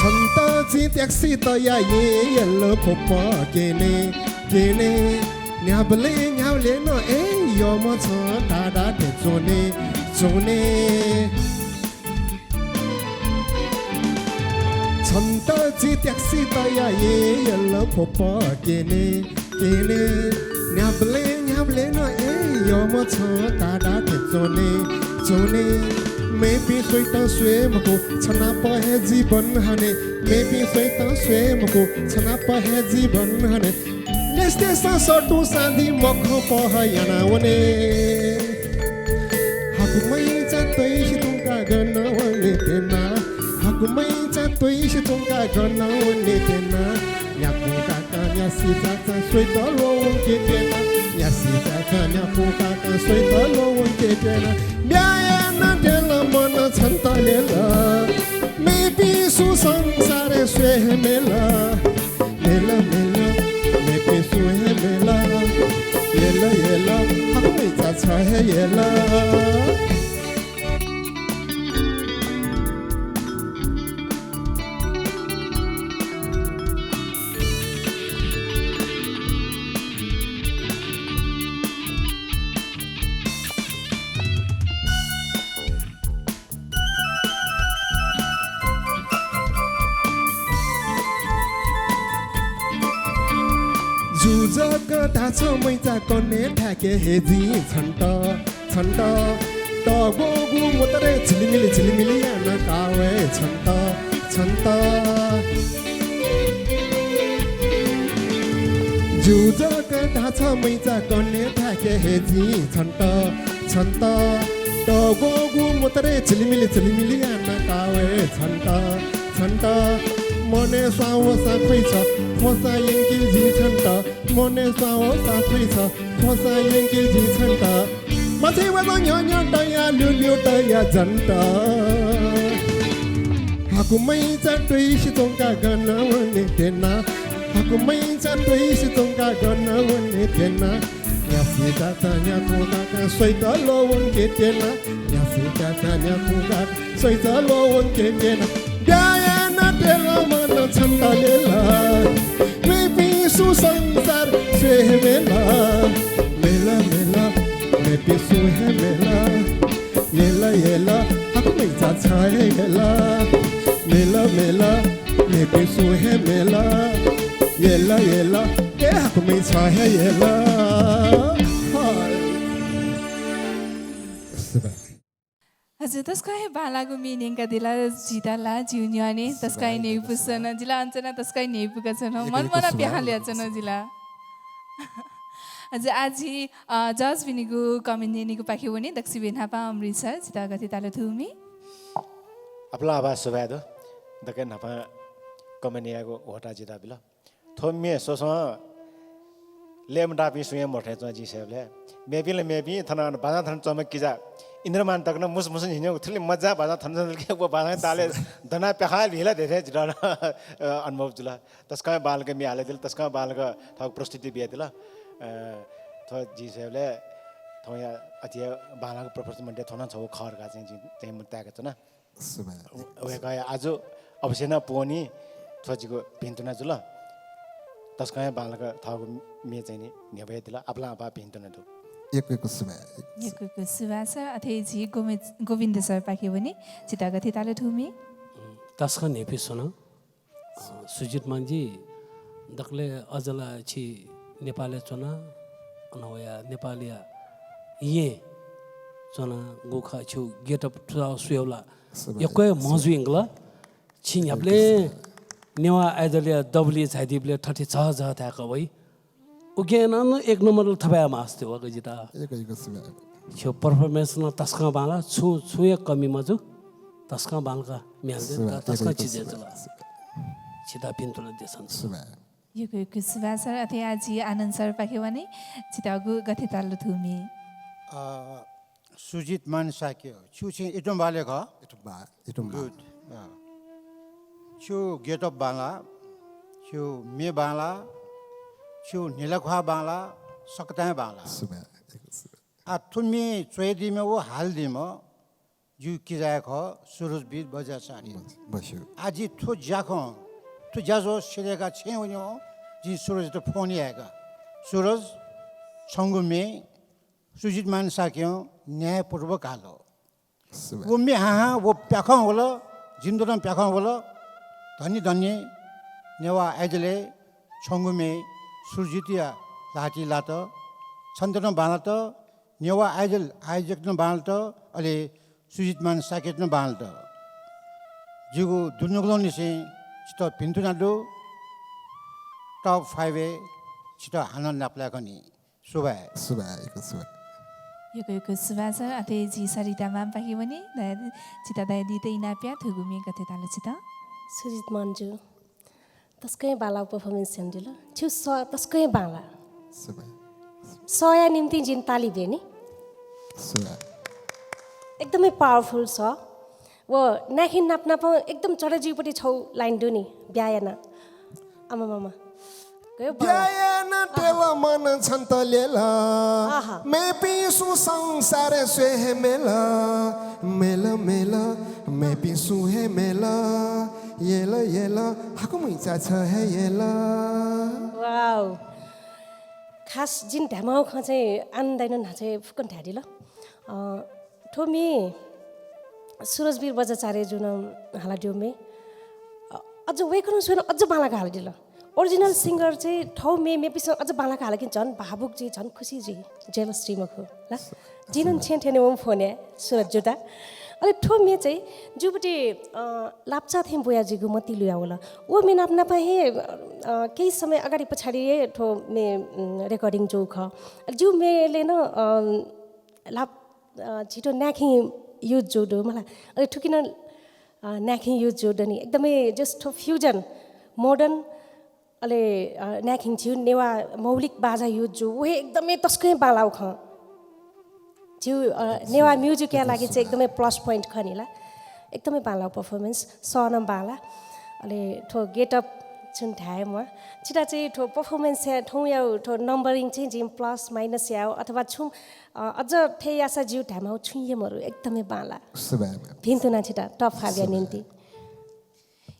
छन्त जिं taxi तयाः यय् यल ख्वप क्यने, क्यने। न्ह्याबलें न्ह्याबलें नं ए यःम्ह छं धाधाः थें च्वने, च्वने। छन्त जिं taxi तयाः यय् यल ख्वप क्यने, क्यने। न्ह्याबलें न्ह्याबलें नं ए यःम्ह छं धाधाः थें च्वने, च्वने। मेपिं स्वइत स्वये मखु, छ नाप हे जीवन हने। मेपिं स्वइत स्वये मखु, छ नाप हे जीवन हने। न्यस्तेसं सटुं सां दि मखं पहः याना वने। त्यना, हाकुमैचा त्वइसे च्वंका गन वने त्यना। न्यापु काका न्यासि चाचा स्वइत ल्वः वंके त्यना। न्यासि चाचा न्यापु काका स्वइत ल्वः वंके त्यना। ब्याहा याना त्यना मन छन्त ल्यल। मेपिं सु संसारय् स्वये हे मेल। मेल, मेल, मेपिं सु हे मेल। यल, यल, हाकुमैचा छ हे यल। जु जक धाछम्ह मैचा कन्हय् थाय्‌के हे जिं छन्त, छन्त। तग्वःगु मतरे झिलिमिलि, झिलिमिलि याना का वये छन्त, छन्त। जु जक धाछम्ह मैचा कन्हय् थाय्‌के हे जिं छन्त, छन्त। तग्वःगु मतरे झिलिमिलि, झिलिमिलि याना का वये छन्त, छन्त। मनय् स्वां वःसां ख्वइछ, ख्वःसां यंके जिं छन्त। मनय् स्वां वःसां ख्वइछ, ख्वःसां यंके जिं छन्त। मछिं वःसां न्ह्यः न्ह्यः तया, ल्यू ल्यू तया जन्त। हाकुमैचा त्वइसे च्वंका गन वने त्यना। हाकुमैचा त्वइसे च्वंका गन वने त्यना। न्यासि चाचा न्यापु काका स्वइत ल्वः वंके त्यना। न्यासि चाचा न्यापु काका स्वइत ल्वः वंके त्यना। ब्याहा याना त्यना मन छन्त ल्यल। मेपिं सु संसार स्वये हे मेल। मेल, मेल, मेपिं सु हे मेल। यल, यल, हाकुमैचा छ हे यल। मेल, मेल, मेपिं सु हे मेल। यल, यल, ए हाकुमैचा छ हे यल। हजुर, तसकं हे बांलाःगु म्ये न्यंकादिल जितः ला, जिगु न्ह्यःने तसकं हे न्ह्यइपुसे च्वना। जि ला अन च्वना तसकं हे न्ह्यइपुका च्वना। मन मनं प्याहां ल्यया च्वना जि ला। हजुर, आः झी, अ, जज बिनिगु comment न्यनेगु पाखे वने। दक्वसिबें न्हापां अमृत सर, जितः गथे ताल थुमि? आपालं आपाः सुभाय् दु। दकलय् न्हापां comment यायेगु ह्वःताः जितः बिल। थ्व म्ये स्वस्वं लय् मताःपिं सुं हे मरु थें च्वं जिं स्वयेबलय्। मेपिं ला मेपिं, थन अन बाजं थन च्वंम्ह किजा इन्द्रमान तक नं मुसु मुसु न्ह्यइन्ह्यइगु थुलि मज्जां बाजं थन च्वंगुलिं व बाजं तालय् दनाः प्याखं लिहिला धइथें जितः नं, अ, अनुभव जुल। तसकं बांलाक म्ये हालादिल, तसकं बांलाक थःगु प्रस्तुति बियादिल। अ, थ्व जिं स्वयेबलय् थौंया अति हे बांलाःगु प्रस्तुति मध्य थ्व नं छगू खः धकाः चाहिँ जिं, चाहिँ ताय्‌का च्वना। सुभाय्। वय्‌कःया आजु अवश्य नं पूवनी, थ्व जिगु भिन्तुना जुल। तसकं हे बांलाक थःगु म्ये चाहिँ नि न्ह्यब्वयादिल, आपालं आपाः भिन्तुना दु। यक्व यक्व सुभाय्। यक्व यक्व सुभाय् सर। अथे झी गोमे-, गोविन्द सरपाखे वने, जितः गथे ताल थुमि? तसकं न्ह्यइपुसे च्वना। अ, सुजित मानजी, दकलय् अझ ला छि नेपालय् च्वना, अन वया नेपालया येँ च्वना, गुखा छु get up थुजाः स्वयेबलय् यक्व हे म्हो जुइधुंकल। छि न्ह्याबलें नेवाः Idol या दबुलिइ झायादीबलय् थथे झःझः धाय्‌क वइ। उकिं नं एक नम्बर थपाय् मास्ति वःगु जितः। यक्व यक्व सुभाय्। छिगु performance नं तसकं बांलाः, छुं, छुं हे कमी मजू, तसकं बांलाक म्ये हालादिल, सुभाय्, तसकं यक्व यक्व चिजय् सुभाय्, जुल। सुभाय्। छितः भिन्तुना देछाना। सुभाय्। यक्व यक्व सुभाय् सर। अथे आः झी आनन्द सरपाखे वने, जितःगु गथे ताल थुमि? अ, सुजित मान शाक्य, छु छिं इतुम्बहालय् खः? इतुम्बहाल, इतुम्बहाल। Good। अ। छु get up बांलाः, छु म्ये बांलाः, छु न्हिलाख्वाः बांलाः, सकतां हे बांलाः। सुभाय्, सुभाय्। आ, थुमि च्वयादीम्ह व हालादीम्ह जिगु किजा हे खः, सुरजवीर बज्राचार्य। बस, बस्यू। आ, जि थ्व ज्याखँ, थ्व ज्याझ्वः सिधयेकाः छेँय् वनेवं जिं सुरजयात फोन यायेका। सुरज, छंगु म्ये सुजित मान शाक्यं न्यायपूर्वक हाल। सुभाय्। व म्ये हां हां व प्याखं वल, जिमित नं प्याखं वल। धन्य धन्य नेवाः Idol-य् छंगु म्ये सुरजितया ल्हातिइ लात। छन्त नं बांलात, नेवाः Idol आयोजकत नं बांलात, अले सुजित मान शाक्यत नं बांलात। जिगु दुनुगलंनिसें छितः भिन्तुना दु, top five-य् छितः हानं नापलाये खनी। सुभाय्। सुभाय्, यक्व सुभाय्। यक्व यक्व सुभाय् छ। अथे झी सरिता ma'am पाखे वने, धया-, छितः धयादीत इनाप याये, थुगु म्ये गथे ताल छितः? सुजित मानजु, तसकं बांलाःगु performance यानादिल। छिगु सः तसकं बांलाः। सुभाय्। सःया निंतिं जिं ताली ब्यु नि। सुभाय्। एकदमै powerful सः। व नाखिं नाप नाप एकदम चढा जुइपट्टि छौ line दु नि, ब्याहा याना। आमा मामा। गयो बांलाः। ब्याहा याना तेल मन छन्त लेल। आहा। मेपिं सु संसार स्वये हे मेल। मेल, मेल, मेपिं सु हे मेल। यल, यल, हाकुमुइचा छ हे यल। Wow। खास जिं धायेमाःगु खँ चाहिँ आनन्द दाइनं न्हाचः फुक्कं धयादिल। अ, थ्व म्ये सुरजवीर बज्राचार्यजुं नं हालादिउ म्ये। अ, अझ वय्कलं स्वयां अझ बांलाक हालादिल। Original singer चाहिँ थ्व म्ये मेपिसं अझ बांलाक हालाकि झन भावुक जुइ, झन खुसी जुइ, jealous जुइ मखु ला। जिं नं छेँ थ्यनेवं फोन याये सुरजजुत। अले थ्व म्ये चाहिँ जिउपट्टि, अ, लाप्चा थें बुया जुइगु मतिइ लुया वल। व म्ये नाप नाप हे, अ, केही समय अगाडि पछाडि हे थ्व म्ये, उम्, recording जूगु खः। जिउ म्येले नं, अ, लाप-, अ, झीत नाखिं use जूगु दु मला। अले थुकिं नं, अ, नाखिं use जूगु दनि। एकदमै just थ्व fusion, modern, अले, अ, नाखिं झीउ नेवाः मौलिक बाजा use जूगु, व हे एकदमै तसकं बांलाःगु खँ। झीउ, अ, नेवाः music-या लागि चाहिँ एकदमै plus point खः नि ला। एकदमै बांलाःगु performance, सः नं बांलाः। अले थ्व get up छुं धाये म्वाः। छितः चाहिँ थ्व performance-या थौंया थ्व numbering चाहिँ जिं plus minus याये अथवा छुं, अ, अझ थथे याःसा जिउ धायेमाःगु छुं हे मरु, एकदमै बांलाः। सुभाय्। भिन्तुना छितः top five-या निंतिं।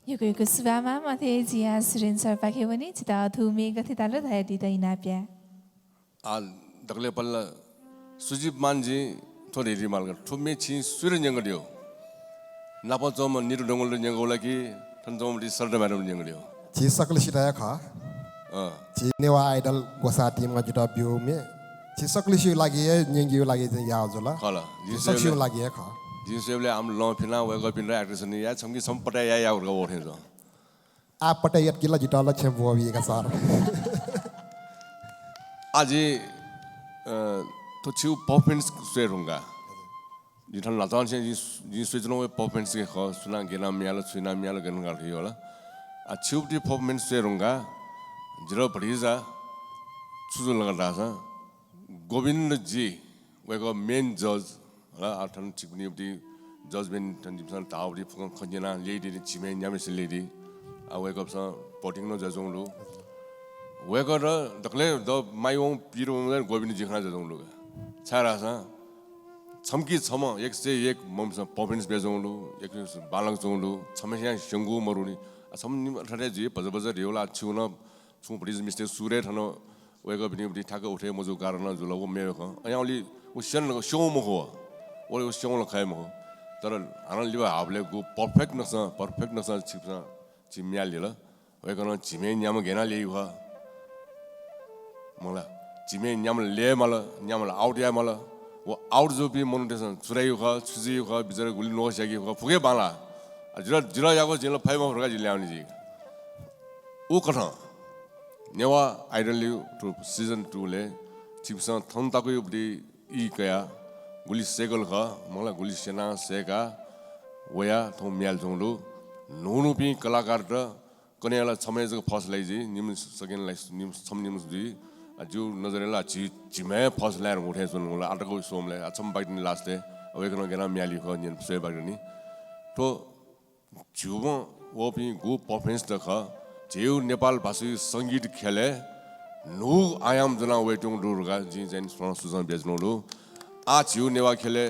यक्व यक्व सुभाय् ma'am। अथे जिं आः सुरेन sir पाखे वने, छितः थ्व म्ये गथे ताल धयादीत इनाप याये। आः दकलय् पहिले सुजित मानजुं थ्व धयादी माल का, थ्व म्ये छिं सुयात न्यंकादिउ? नाप च्वंम्ह नितु डंगोलयात न्यंकादिउ ला कि थन च्वंम्ह सरिता madam-यात न्यंकादिउ? झी सकलसित हे खः। अँ। झी नेवाः Idol ग्वसाः team-नं जितः ब्यूगु म्ये झी सकलसिया लागि हे न्यंकेगु लागि चाहिँ याः जुल। खः ला। झी सकलसिया लागि हे खः। जिं स्वयेबलय् आम लं फिनाः वय्कःपिन्त actress नि याये, छम्ह कि छम्ह पता याये याःगु धकाः वःथें च्वं। आः पता यात कि ला जितः ला छेँ ब्वःबी का sir। आः जि, अ, थ्व छिउ performance स्वये धुंकाः। जिं थन न्हाचः निसें जिं, जिं स्वयाच्वनागु performance हे खः, सुनां गय् यानाः म्ये याल, छु यानाः म्ये याल, गय् यानाः गाल थुइ होला। आः छिउपट्टि performance स्वये धुंकाः जितः भतिचा छु जुल धाःसा गोविन्द जी वय्कः main judge, हला, आः थन छिकपिनिपट्टि judgement थन जिमिसं धाःपट्टि फुक्कं खँ न्यनाः ल्ययादी नि, झिम्हय् न्याम्हय्सित ल्ययादी। आः वय्कःपिसं voting नं जुयाच्वंगु दु। वय्कःत दकलय् द माइवं पिरवं गोविन्द जी खनाः जुयाच्वंगु दु का। छाय्धाःसा छम्ह कि छम्ह एक से एक ममिसं performance बियाच्वंगु दु, एक बांलाक च्वंगु दु, छम्हय्सियां स्यंकूगु मदुनि। आः छम्ह निम्ह थथे जुइ भचा भचा धिउ ला छिउ नं छुं भतिचा मिस्टेक सुरु हे थन वय्कःपिनिपट्टि ठ्याक्क उठे मजू कारण जुल, व मेगु खँ। अय्‌नं उलि व स्यन, स्यं मखु व। व, व स्यं ला खः हे मखु। तर हानं लिपा हाःबलय् गु perfect नकसं, perfect नकसं छिकपिसं झी म्ये यानादिल। वय्कलं झिम्हय् न्याम्ह गय् यानाः ल्ययादीगु खः। मला, झिम्हय् न्याम्ह ल्यये माल, न्याम्ह ला out याये माल। व out जूपिं मनूतय्सं छु धाइगु खः, छु जुइगु खः, बिचारा गुलि न्वहः स्याकीगु खः, फुक्क हे बांलाः। आः जितः, जितः याःगु जिं ला फइ मफु धकाः जिं ल्याहां वनी जिं। उकथं नेवाः Idol-या थ्व season two-लय् छिकपिसं थन तकयागु ई कयाः गुलि सय्कल खः, मला गुलि स्यनाः सय्काः वयाः थौं म्ये यानाच्वंगु दु। न्हून्हूपिं कलाकारत कन्हय् ला छम्हय् जक first लाइ जुइ, निम्ह second लाइ, निम्ह छम्ह निम्ह जुइ। आः जिगु नजरय् ला झी, झिम्हय् first लाये धुंकूगु थें च्वंगु ला आः तक स्वयेबलय्, आः छम्ह बाकि दनि last-य्, आः वय्कलं गय् यानाः म्ये यालीगु खः न्यने स्वये बाकि दनि। थ्व झिम्ह वःपिं गु performance त खः, झीगु नेपाल भाषाया संगीत ख्यलय् न्हूगु आयाम ज्वना वयाच्वंगु दु धकाः जिं चाहिँ सुनां सुचं बियाच्वनागु दु। आः झीगु नेवाः ख्यलय्,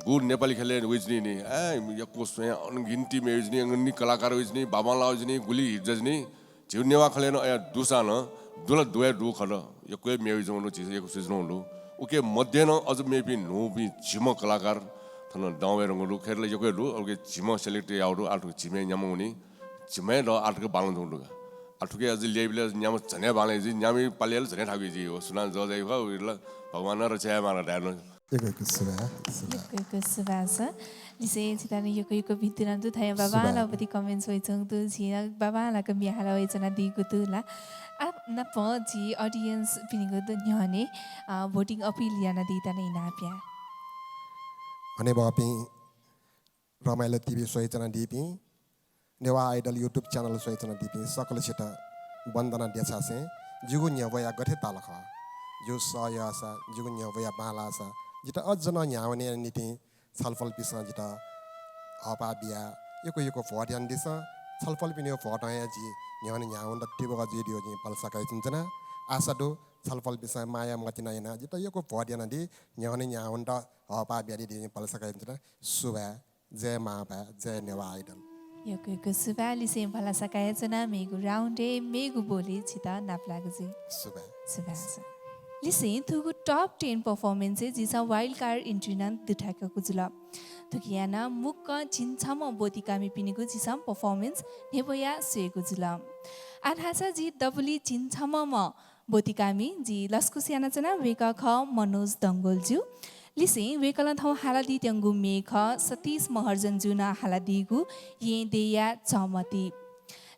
गु नेपाली ख्यलय् वयाच्वनी नि, ए, यक्व स्वयां अनगिन्ति म्ये वयाच्वनी, अनगिन्ति कलाकार वयाच्वनी, बांबांलाः वयाच्वनी, गुलि hit जुयाच्वनी। झीगु नेवाः ख्यलय् नं अय् दुसा नं दुला दुया दु खः, यक्व हे म्ये वयाच्वंगु दु, झीसं यक्व स्वयाच्वनागु दु। उकी मध्यय् नं अझ मेपिं न्हूपिं झिम्ह कलाकार थन दं वये धुंकूगु दु, खय् ला यक्व हे दु, उकी झिम्ह select याःगु दु, आः थुकी झिम्हय् न्याम्ह वनी, झिम्हय् द आः तक बांलाः धुंकूगु दु का। आः थुकी अझ ल्याइबलय् न्याम्ह झन हे बांलाः जुइ, न्याम्हया पालय् ला झन हे थाकु जुइ, व सुनां जज याइ खः, उकी ला भगवानं रक्षा यायेमाः धाये नं। यक्व यक्व सुभाय्, सुभाय्। यक्व यक्व सुभाय् sir। लिसें छितः नं यक्व यक्व भिंतुना दु। थौं बांबांलाःगु comments वइच्वंगु दु, झी नं बांबांलाक म्ये हाला वयाच्वनादीगु दु ला। आः नापं झी audience पिनिगु दु न्ह्यःने, अ, voting appeal यानादीत नं इनाप याये। हनेबहःपिं रमाइलो TV स्वयाच्वनादीपिं, नेवाः Idol YouTube channel स्वयाच्वनादीपिं सकलसित वन्दना देछासें, जिगु न्ह्यब्वया गथे ताल खः, जिगु सः यःसा, जिगु न्ह्यब्वया बांलाःसा, जितः अझ नं न्ह्यावनेया निंतिं छलफलपिसं जितः हःपाः बियाः यक्व यक्व vote यानादिसँ। छलफलपिनिगु vote-ं हे जि न्ह्यःने न्ह्यावनेत तिबः जुइ धइगु जिं भलसा कयाच्वनाच्वना। आशा दु, छलफलपिसं माया मतिना यानाः जितः यक्व vote यानादी, न्ह्यःने न्ह्यावनेत हःपाः बियादी धइगु जिं भलसा कयाच्वनाच्वना। सुभाय्। जय मांभाय्, जय नेवाः Idol। यक्व यक्व सुभाय्। लिसें भलसा कयाच्वना, मेगु round-य् मेगु बोली छितः नापलाःगु जुइ। सुभाय्। सुभाय्। लिसें थुगु top ten performance-य् झीसं wild card entry नं दुथ्याकागु जुल। थुकिया नं मुक्कं झिंछम्ह ब्वतिकामिपिनिगु झीसं performance न्ह्यब्वया स्वयेगु जुल। आः धाःसा झी दबुलिइ झिंछम्हम्ह ब्वतिकामि जि लसकुस यानाच्वना, वय्कः खः मनोज डंगोल जु। लिसें वय्कलं थौं हालादीत्यंगु म्ये खः सतीश महर्जन जुं नं हालादीगु येँ देय्‌या चःमति।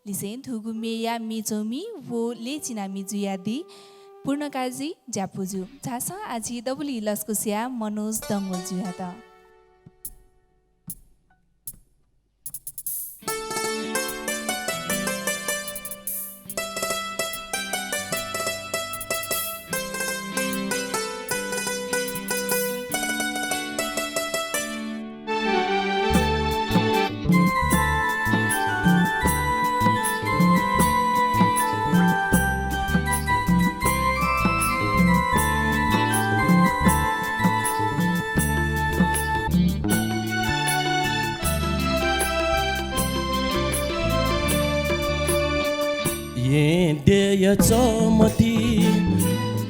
लिसें थुगु म्येया म्ये च्वमि व लय् चिनामि जुयादी पूर्णकाजी ज्यापू जु। झासँ आः झी दबुलिइ लसकुस याये मनोज डंगोल जुयात। येँ देय्‌या चःमति,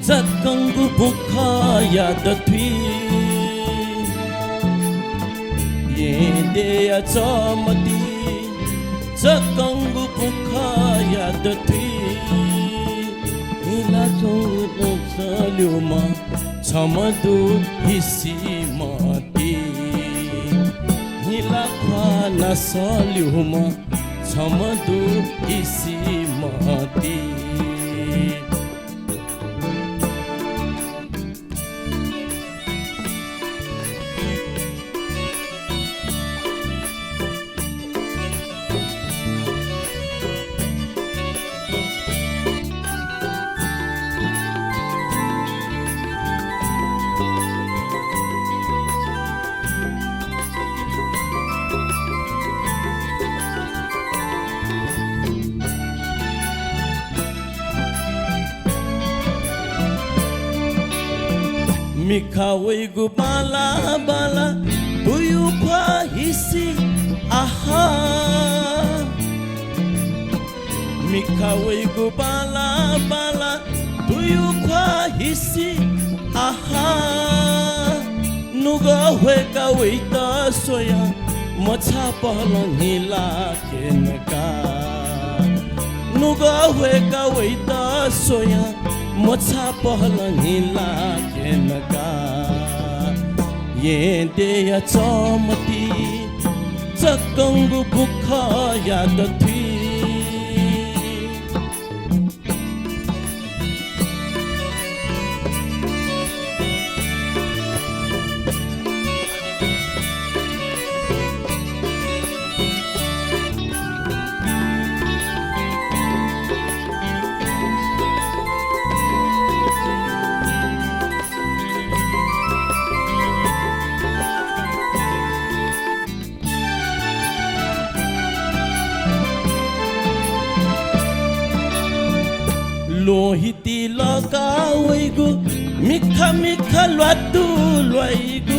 चक्कंगु बुखँया दथुइ। येँ देय्‌या चःमति, चक्कंगु बुखँया दथुइ। हिला च्वंगु नं सल्यूम्ह छम्ह दु हिसिमति। हिला ख्वाः नं सल्यूम्ह छम्ह दु हिसिमति। मिखा वइगु बांला बांला तुयु ख्वाः हिसि आहा। मिखा वइगु बांला बांला तुयु ख्वाः हिसि आहा। नुगः ह्वय्का वइत स्वयाः मछाः पहलं हिला क्यंका। नुगः ह्वय्का वइत स्वयाः मछाः पहलं हिला क्यंका। येँ देय्‌या चःमति, चक्कंगु बुखँया दथुइ। ल्वहंतिइ लःका वइगु मिखा मिखा ल्वातु ल्वाइगु।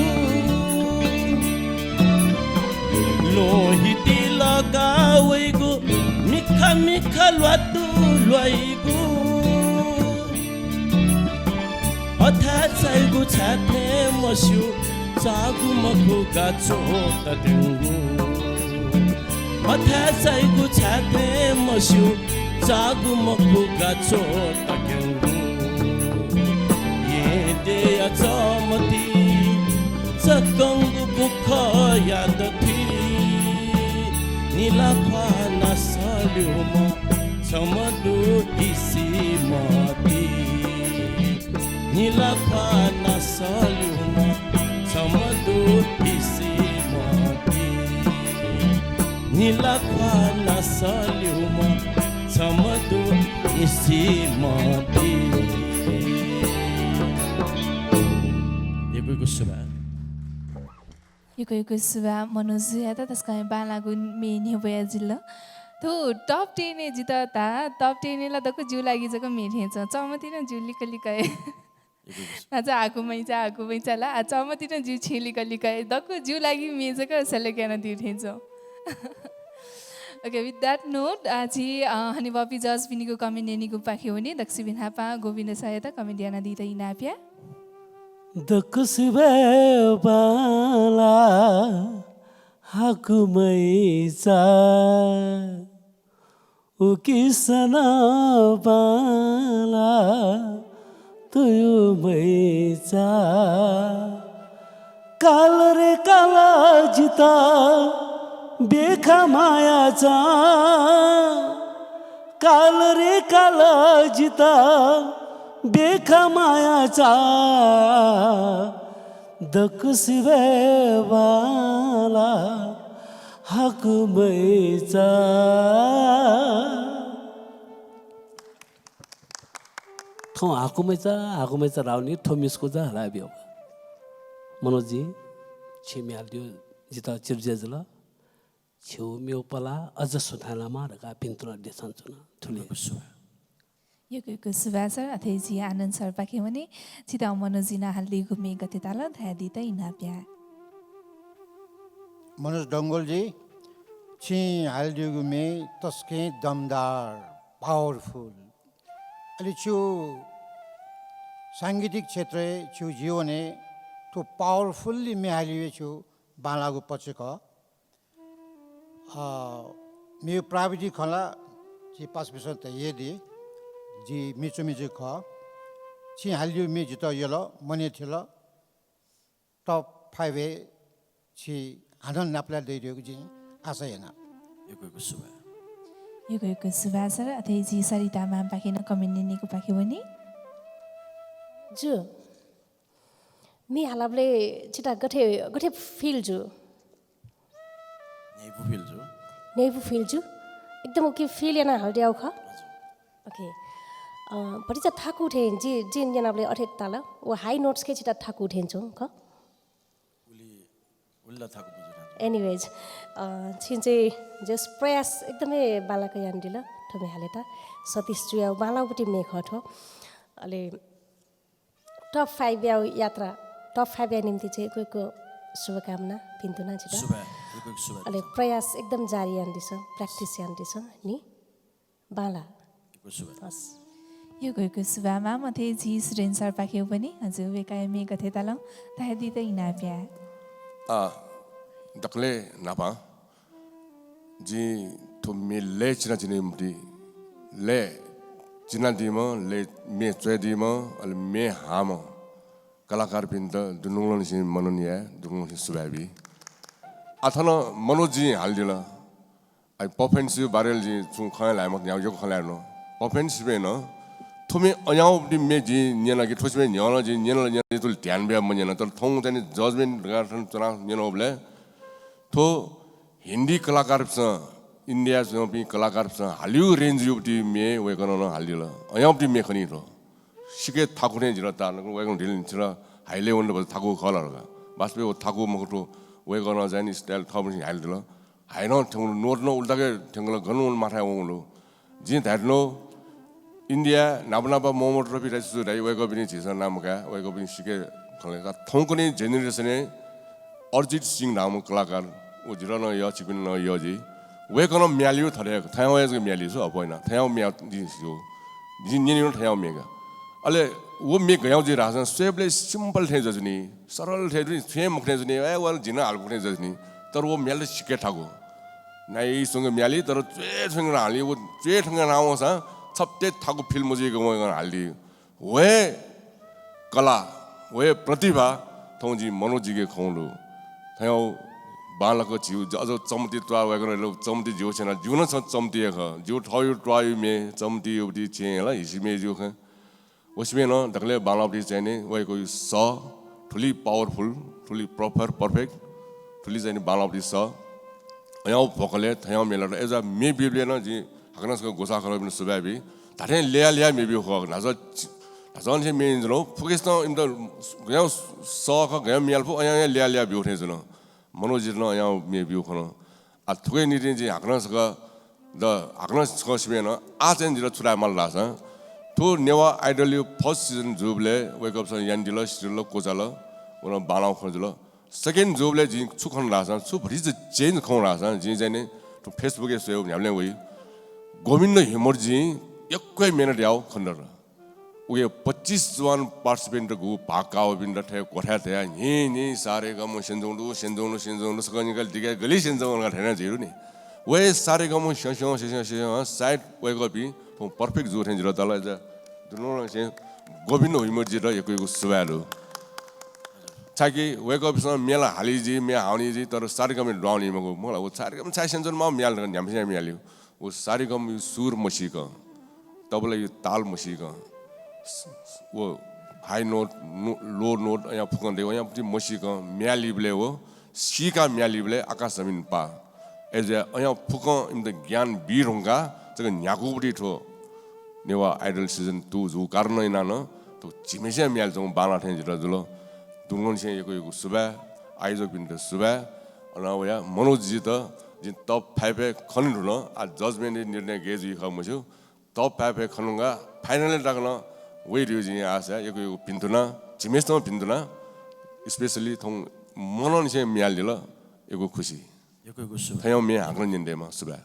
ल्वहंतिइ लःका वइगु मिखा मिखा ल्वातु ल्वाइगु। हथाय् चाइगु छाय् थें मस्यू, चाःगु मखु गाच्वः तत्यंगु। हथाय् चाइगु छाय् थें मस्यू, चाःगु मखु गाच्वः तत्यंगु। येँ देय्‌या चःमति, चक्कंगु बुख यात थी निला ख्वाना सल्युमा छम्ह दु इसी मदी। निला ख्वाना सल्युमा छम्ह दु इसी मदी। निला ख्वाना सल्युमा छम्ह दु इसी मदी। यक्व यक्व सुभाय्। यक्व यक्व सुभाय् मनोज जुयात, तसकं बांलाःगु म्ये न्ह्यब्वया जुल। थ्व top ten-य् जितः ता, top ten-य् ला दक्व ज्यू लागि जक म्ये थें च्वं। चःम्ह तिनि ज्यू लिक्क लिक्क हे। यक्व यक्व सुभाय्। हाकु मैचा, हाकु मैचा ला, आ, चःम्ह तिनि ज्यू छेँ लिक्क लिक्क हे। दक्व ज्यू लागि म्ये जक select यानादीगु थें च्वं। OK, with that note, आ, झी, अ, हनेबहःपिं judge-पिनिगु comment न्यनेगु पाखे वने। दक्वसिबें न्हापां गोविन्द सरयात comment यानादीत इनाप या। दक्वसिबय् बांलाः हाकु मैचा, उकिसनं बांलाः तुयु मैचा। काल रे काल जितः बेखा माया चा। काल रे काल जितः बेखा माया चा। दक्वसिबय् बांलाः हाकु मैचा। थौं हाकु मैचा, हाकु मैचा धाःगुलिं थ्व म्ये छकू जक हाला बियागु। मनोजजी, छिं म्ये हालादीगु जितः चित्त जुल। छिगु म्ये पलाः अझ सुथां लायेमाः धकाः भिंतुना देछानाच्वना। थुलि। यक्व यक्व सुभाय् sir। अथे झी आनन्द सरपाखे वने। छितः मनोजजीं हालादीगु म्ये गथे ताल धयादीत इनाप या। मनोज डंगोलजी, छिं हालादीगु म्ये तसकं दमदार, powerful। अले छिगु सांगीतिक क्षेत्रय्, छिगु जीवनय् थ्व powerfully म्ये हालादीगु छिगु बांलाःगु पक्ष खः। अ, मेगु प्राविधिक खँ ला झी पासापिंसं धयादी, जि मिचुमिचु खः। छिं हालादीगु म्ये जितः यल, मनय् थिल। Top five-य् छि हानं नापलाये दइ धइगु जिं आशा याना। यक्व यक्व सुभाय्। यक्व यक्व सुभाय् sir। अथे झी सरिता ma'am पाखें नं comment न्यनेगु पाखे वने। जु, म्ये हालाबलय् छितः गथे, गथे feel जु? न्ह्यइपु feel जु। न्ह्यइपु feel जु। एकदम उकी feel याना हालादियागु खः। हजुर। OK। अ, भतिचा थाकु थें जि, जिं न्यनाबलय् अथे ताल। व high notes-कय् छितः थाकु थें च्वं खः। उलि, उलि ला थाकु बुझु थाकु। Anyways, अ, छिं चाहिँ just प्रयास एकदमै बांलाक यानादिल थ्व म्ये हालेत। सतीश जुया बांलाःगु म्ये खः थ्व। अले top five-या यात्रा, top five-या निम्ति चाहिँ यक्व यक्व शुभकामना भिंतुना छितः। सुभाय्, यक्व यक्व सुभाय्। अले प्रयास एकदम जारी यानादिसँ, practice यानादिसँ नि। बांला। यक्व सुभाय्। हस्। यक्व यक्व सुभाय् ma'am। अथे झी सुरेन सरपाखे वने। हजुर, वय्कःया म्ये गथे तालं धयादीत इनाप या। आ, दकलय् न्हापां जिं थ्व म्ये लय् चिनाच्वनेगु निम्ति, लय् चिनादीम्ह, लय् म्ये च्वयादीम्ह, अले म्ये हाःम्ह कलाकारपिन्त दुनुगलंनिसें मनन याये, दुनुगलंनिसें सुभाय् बी। आ, थन मनोजजीं हालादिल। आ, परफेन्सया बारे जिं छुं खँ ल्हाये मखु, न्ह्यागु यक्व खँ ल्हाये नं। परफेन्सया नं थ्व म्ये अज्याःगु म्ये जिं न्यना कि थ्व सिबें न्ह्यलं जिं न्यना ला न्यना, जितुल ध्यान बियाः मन्यना। तर थौं चाहिँ नि judgement धकाः थन च्वनाः न्यनाबलय् थ्व हिन्दी कलाकारपिन्सं, इन्डियाय् च्वंपिं कलाकारपिन्सं हालीगु range-या म्ये वय्कलं नं हालादिल। अज्याःगु म्ये खनी थ्व। सिक्क थाकु थें जितः ताल, वय्कलं ढिल छितः high level-य् थाकु खः ला धकाः। वास्तवय् व थाकु मखु थ्व, वय्कलं चाहिँ नि style थःम्हं हालादिल। हानं थ्यंगु, note नं उल्टाके थ्यंगु ला, गन वन माथाय् वंगु दु। जिं धायेधुन, इन्डियाय् न्हापा न्हापा मोहम्मद रफी धाइ, सुजु धाइ, वय्कःपिनि झीसं नाम काये, वय्कःपिनि सिक्क खँ ल्हाये। थौंकन्हय् generation-य् अरिजित सिंह धाःम्ह कलाकार, व जितः नं यः, छिकपिन्त नं यः जुइ। वय्कलं म्ये हालादीगु थथे, थज्याःगु हे जक म्ये हालादीगु छु, अप्वः याना, थज्याःगु म्ये हालादीगु जिं स्यू। जिं न्यनेगु नं थज्याःगु म्ये का। अले व म्ये गज्याःगु जुइ धाःसां स्वयेबलय् simple थें जुइ नि, सरल थें जुइ नि, छुं हे मखु थें जुइ नि, ए, व ला जिं नं हालागु खः थें जुइ नि। तर व म्ये ला सिक्क थाकु। नाइसंक म्ये हालादी, तर च्वय् छ्वय् हालादी, व च्वय् थ्यंक हालावंसां छप्ते थाकु feel मजुइक वं हालादी। व हे कला, व हे प्रतिभा थौं जिं मनोजजीके खंगु दु। थ्यंगु बांलाक झीगु अझ चमति त्वाः वय्कलं ल्यू, चमति जिगु छेँ नं, जिगु नं छं चमति हे खः। जिगु थःगु त्वाःया म्ये चमतिया उति छेँ हे ला हिसि म्ये जिगु खँ। व सिबें नं दकलय् बांलाःगु चाहिँ नि वय्कःया सः थुलि powerful, थुलि proper, perfect, थुलि चाहिँ नि बांलाःगु सः। अज्याःगु vocal-य् थ्यंगु म्ये लात। अय्‌जुयाः म्ये बीबलय् नं जिं हाकनं छकः ग्वसाः खलःपिन्त सुभाय् बी। धात्थें ल्यया ल्यया म्ये ब्यूगु खः। न्हाचः छि-, न्हाचः निसें म्ये जुल। फुक्कसितं इमित गज्याःगु सः खः, गज्याःगु म्ये याल फु, अज्याःगु ल्यया ल्यया ब्यूगु थें जुल। मनोजीत नं अज्याःगु म्ये ब्यूगु खन। आ, थुकिया निंतिं जिं हाकनं छकः द, हाकनं छकः सिबें नं आः चाहिँ जितः छु धायेमाल धाःसा, थ्व नेवाः Idol-या first season जूबलय् वय्कःपिन्सं यानादिल, सिधल, क्वचाल, व नं बांलाःगु खँ जुल। Second जूबलय् जिं छु खन धाःसा, छु भतिचा change खन धाःसा, जिं चाहिँ नि थ्व Facebook-य् स्वयेगु न्ह्याबलें वइ। गोविन्द हुइमर्जीं यक्व हे मेहनत याःगु खनेदत। उके पच्चिस जवान participant-त गुगु भाग काःपिन्त थथे क्वथाय् तयाः न्हिं न्हिं सारेगम स्यनेधुंकूगु, स्यनेधुंकूगु, स्यनेधुंकूगु, छकः निकाल दिके गलि स्यनेधुंकूगु धकाः थथे नं जुइ नि। व हे सारेगम स्यं स्यं स्यं स्यं सायद वय्कःपिं थौं perfect जू थें जुल, तर अय्‌जुयाः दुनुगलंनिसें गोविन्द हुइमर्जीत यक्व यक्व सुभाय् दु। छाय्कि वय्कःपिन्सं म्ये ला हाली जुइ, म्ये हावनी जुइ, तर सारेगमय् दुहां वनी मखु। मला व सारेगम छाय् स्यनाच्वनेमाःगु, म्ये हाले धकाः न्ह्याम्हस्यां म्ये हालीगु। व सारेगमया सुर मसीकं, तबलाया ताल मसीकं, स-, स-, व high note, नो-, low note अज्याःगु फुक्कं दइ, अज्याःगु फुक्कं मसीकं म्ये हालीबलय् व सीकाः म्ये हालीबलय् आकाश जमिन पाः। अय्‌जुयाः अज्याःगु फुक्कं इमित ज्ञान बी धुंकाः जक न्ह्याकूगुपट्टि थ्व नेवाः Idol season two जूगु कारणं यानाः नं थ्व झीम्हस्यां म्ये हालीच्वंगु बांलाः थें जितः जुल। दुनुगलंनिसें यक्व यक्व सुभाय्, आयोजकपिन्त सुभाय्। अन वयाः मनोजीत जिं top five-य् खने धुन। आः judgement-या निर्णय गय् जुइ खः मस्यू। Top five-य् खने धुंकाः final-य् तक नं वइ धइगु जिं आशा याः। यक्व यक्व भिन्तुना, झीम्हसितं भिन्तुना, specially थौं मनंनिसें म्ये हालीदिल, यक्व खुसी। यक्व यक्व सुभाय्। थ्यंगु म्ये हाकनं न्यने दयेमा, सुभाय्।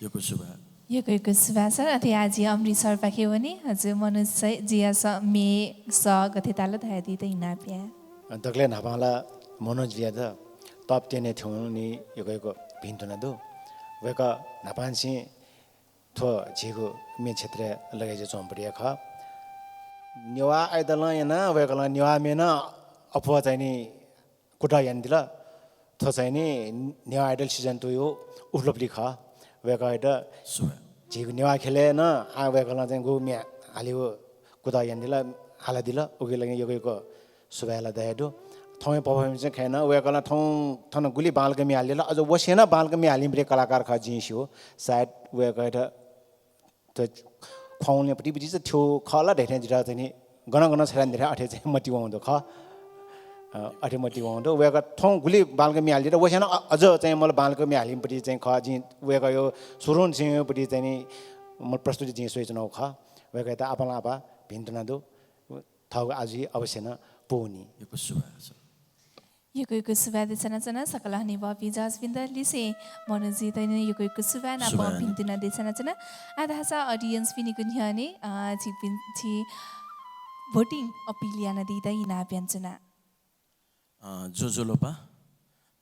यक्व सुभाय्। यक्व यक्व सुभाय् सर। अथे आः झी अमृत सरपाखे वने। हजुर, मनोज सर, जिया स-, म्ये सः गथे ताल धयादीत इनाप याये। दकलय् न्हापां ला मनोज जुयात top ten-य् थ्यंवने यक्व यक्व भिन्तुना दु। वय्कः न्हापांनिसें थ्व झीगु म्ये क्षेत्रय् लगे जुयाच्वंपिं हे खः। नेवाः Idol-ं यानाः वय्कलं नेवाः म्ये नं अप्वः चाहिँ नि कुतः यानादिल। थ्व चाहिँ नि नेवाः Idol season two-या उपलब्धि खः। वय्कःयात सुभाय्। झीगु नेवाः ख्यलय् नं आः वय्कलं चाहिँ गुगु म्ये हालीगु कुतः यानादिल, हालादिल। उकिया लागि यक्व यक्व सुभाय् ला धयागु दु। थौंया performance चाहिँ खय् नं वय्कलं थौं थन गुलि बांलाक म्ये हालीदिल, अझ वसें नं बांलाक म्ये हालीपिं कलाकार खः जिं स्यू। सायद वय्कःयात त ख्वाउँलिं पट्टि बिति चाहिँ थ्यू खः ला धइथें जितः चाहिँ नि गन गन छ्यला नि धइथें अथे चाहिँ मतिवं दु खः। अ, अथे मतिवं दु। वय्कः थौं गुलि बांलाक म्ये हालीदिल, वसें नं अ-, अझ चाहिँ मला बांलाक म्ये हालीपिं पट्टि चाहिँ खः। जिं वय्कःया सुरुंनिसें पट्टि चाहिँ नि मला प्रस्तुति जिं स्वयाच्वनागु खः। वय्कःयात आपालं आपाः भिन्तुना दु। थःगु आजुइ अवश्य नं पूवनी। यक्व सुभाय् सर। यक्व यक्व सुभाय् देछानाच्वना सकल हनेबहःपिं judge-पिन्त। लिसें मनोजीत नं यक्व यक्व सुभाय् नापं सुभाय्। भिन्तुना देछानाच्वना। आः धाःसा audience-पिनिगु न्ह्यःने, अ, छिकपिं, छि voting appeal यानादीत इनाप यानाच्वना। अ, ज्वजलपा,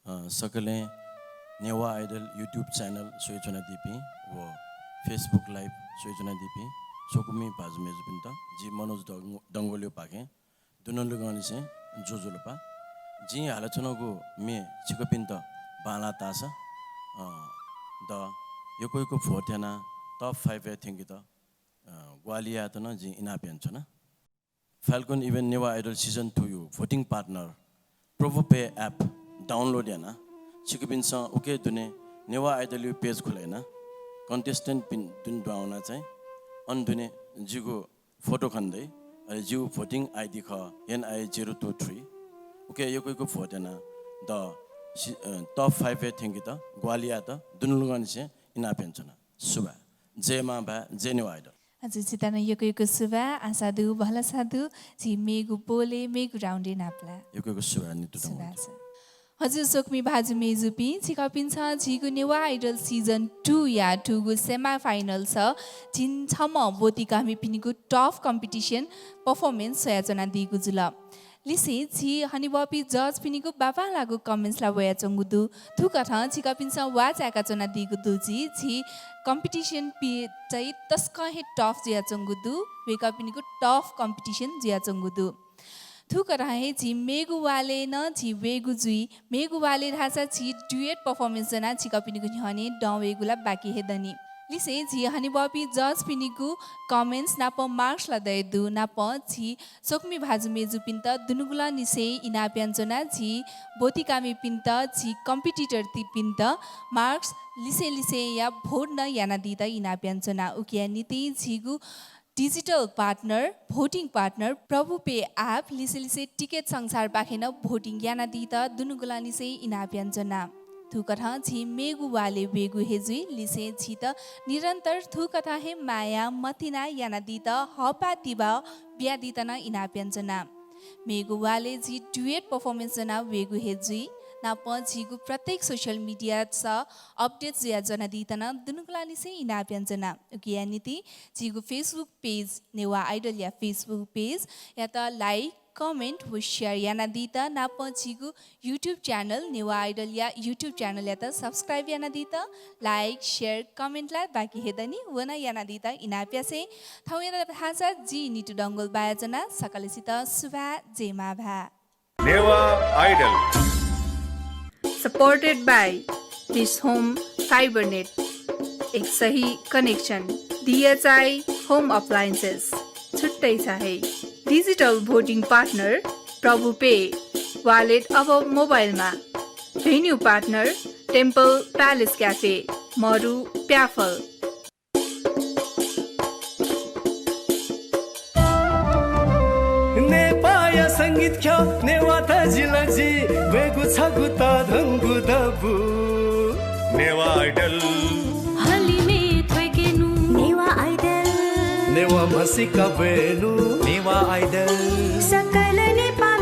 अ, सकलें नेवाः Idol YouTube channel स्वयाच्वनादीपिं व Facebook live स्वयाच्वनादीपिं स्वकुमि भाजु मय्जुपिन्त जि मनोज डंग-, डंगोलया पाखें दुनुगलंनिसें ज्वजलपा। जिं हालाच्वनागु म्ये छिकपिन्त बांलाः ताःसा, अ, द यक्व यक्व vote यानाः top five-य् थ्यंकेत, अ, ग्वाहालि यायेत नं जिं इनाप यानाच्वना। Falcon Event Newah Idol season two-या voting partner Prabhu Pay app download यानाः छिकपिन्सं उके दुने नेवाः Idol-या page खुला यानाः contestant-पिं दुने दुहां वनाः चाहिँ अन दुने जिगु photo खने दइ, अले जिगु voting ID खः N I zero two three। उके यक्व यक्व vote यानाः द सि-, अ, top five-य् थ्यंकेत ग्वाहालि यायेत दुनुगलंनिसें इनाप यानाच्वना। सुभाय्। जय मांभाय्, जय नेवाः Idol। हजुर, छितः नं यक्व यक्व सुभाय्, आशा दु, भलसा दु, झी मेगु पोलय्, मेगु round-य् नापलाये। यक्व यक्व सुभाय् नितुतुं। सुभाय् सर। हजुर, स्वकुमि भाजु मय्जुपिं, छिकपिन्सं झीगु नेवाः Idol season two-या थुगु semi final-स झिंछम्ह ब्वति कःमिपिनिगु tough competition performance स्वयाच्वनादीगु जुल। लिसें झी हनेबहःपिं judge-पिनिगु बांबांलाःगु comments ला वयाच्वंगु दु। थुकथं छिकपिन्सं वाः चाय्‌काच्वनादीगु दु जुइ, झी competition-पि चाहिँ तसकं हे tough जुयाच्वंगु दु, वय्कःपिनिगु tough competition जुयाच्वंगु दु। थुकथं हे झी मेगु वालय् नं झी वयेगु जुइ। मेगु वालय् धाःसा झी duet performance ज्वनाः छिकपिनिगु न्ह्यःने दं वयेगु ला बाकी हे दनि। लिसें झी हनेबहःपिं judge पिनिगु comments नाप marks ला दये दु। नाप झी स्वकुमि भाजु मेजुपिन्त दुनुगलंनिसें इनाप यानाच्वना। झी ब्वतिकामिपिन्त, झी competitor तिपिन्त marks लिसें लिसेंया vote नं यानादीत इनाप यानाच्वना। उकिया निंतिं झीगु digital partner, voting partner प्रभु पे app लिसें लिसें टिकट संसारपाखें नं voting यानादीत दुनुगलंनिसें इनाप यानाच्वना। थुकथं झी मेगु वालय् वयेगु हे जुइ। लिसें झीत निरन्तर थुकथं हे माया मतिना यानादीत, हःपाः तिबः बियादीत नं इनाप यानाच्वना। मेगु वालय् झी duet performance ज्वनाः वयेगु हे जुइ। नाप झीगु प्रत्येक social media स update जुया ज्वनादीत नं दुनुगलंनिसें इनाप यानाच्वना। उकिया निंतिं झीगु Facebook page, नेवाः Idol या Facebook page यात like, comment व share यानादीत, नाप झीगु YouTube channel, नेवाः Idol या YouTube channel यात subscribe यानादीत, like, share, comment ला बाकी हे दनि, व नं यानादीत इनाप यासें थौंयात धाःसा जि नितु डंगोल बायाच्वना। सकलसित सुभाय्, जय मां भाय्। Newah Idol। Supported by This Home Fibernet, एक सही connection, DHI Home Appliances, छुट्टै छ है। Digital voting partner प्रभु पे, wallet अब मोबाइलमा। Venue partner Temple Palace Cafe, मरु प्याफल। नेपाःया संगीत ख्यः नेवाः तजिलजि, वयेगु छगू तःधंगु दबू। नेवाः Idol। हलिमय् थ्वय्केनु। नेवाः Idol। नेवाः म्हसीका ब्वयेनु। नेवाः Idol। सकल नेपाः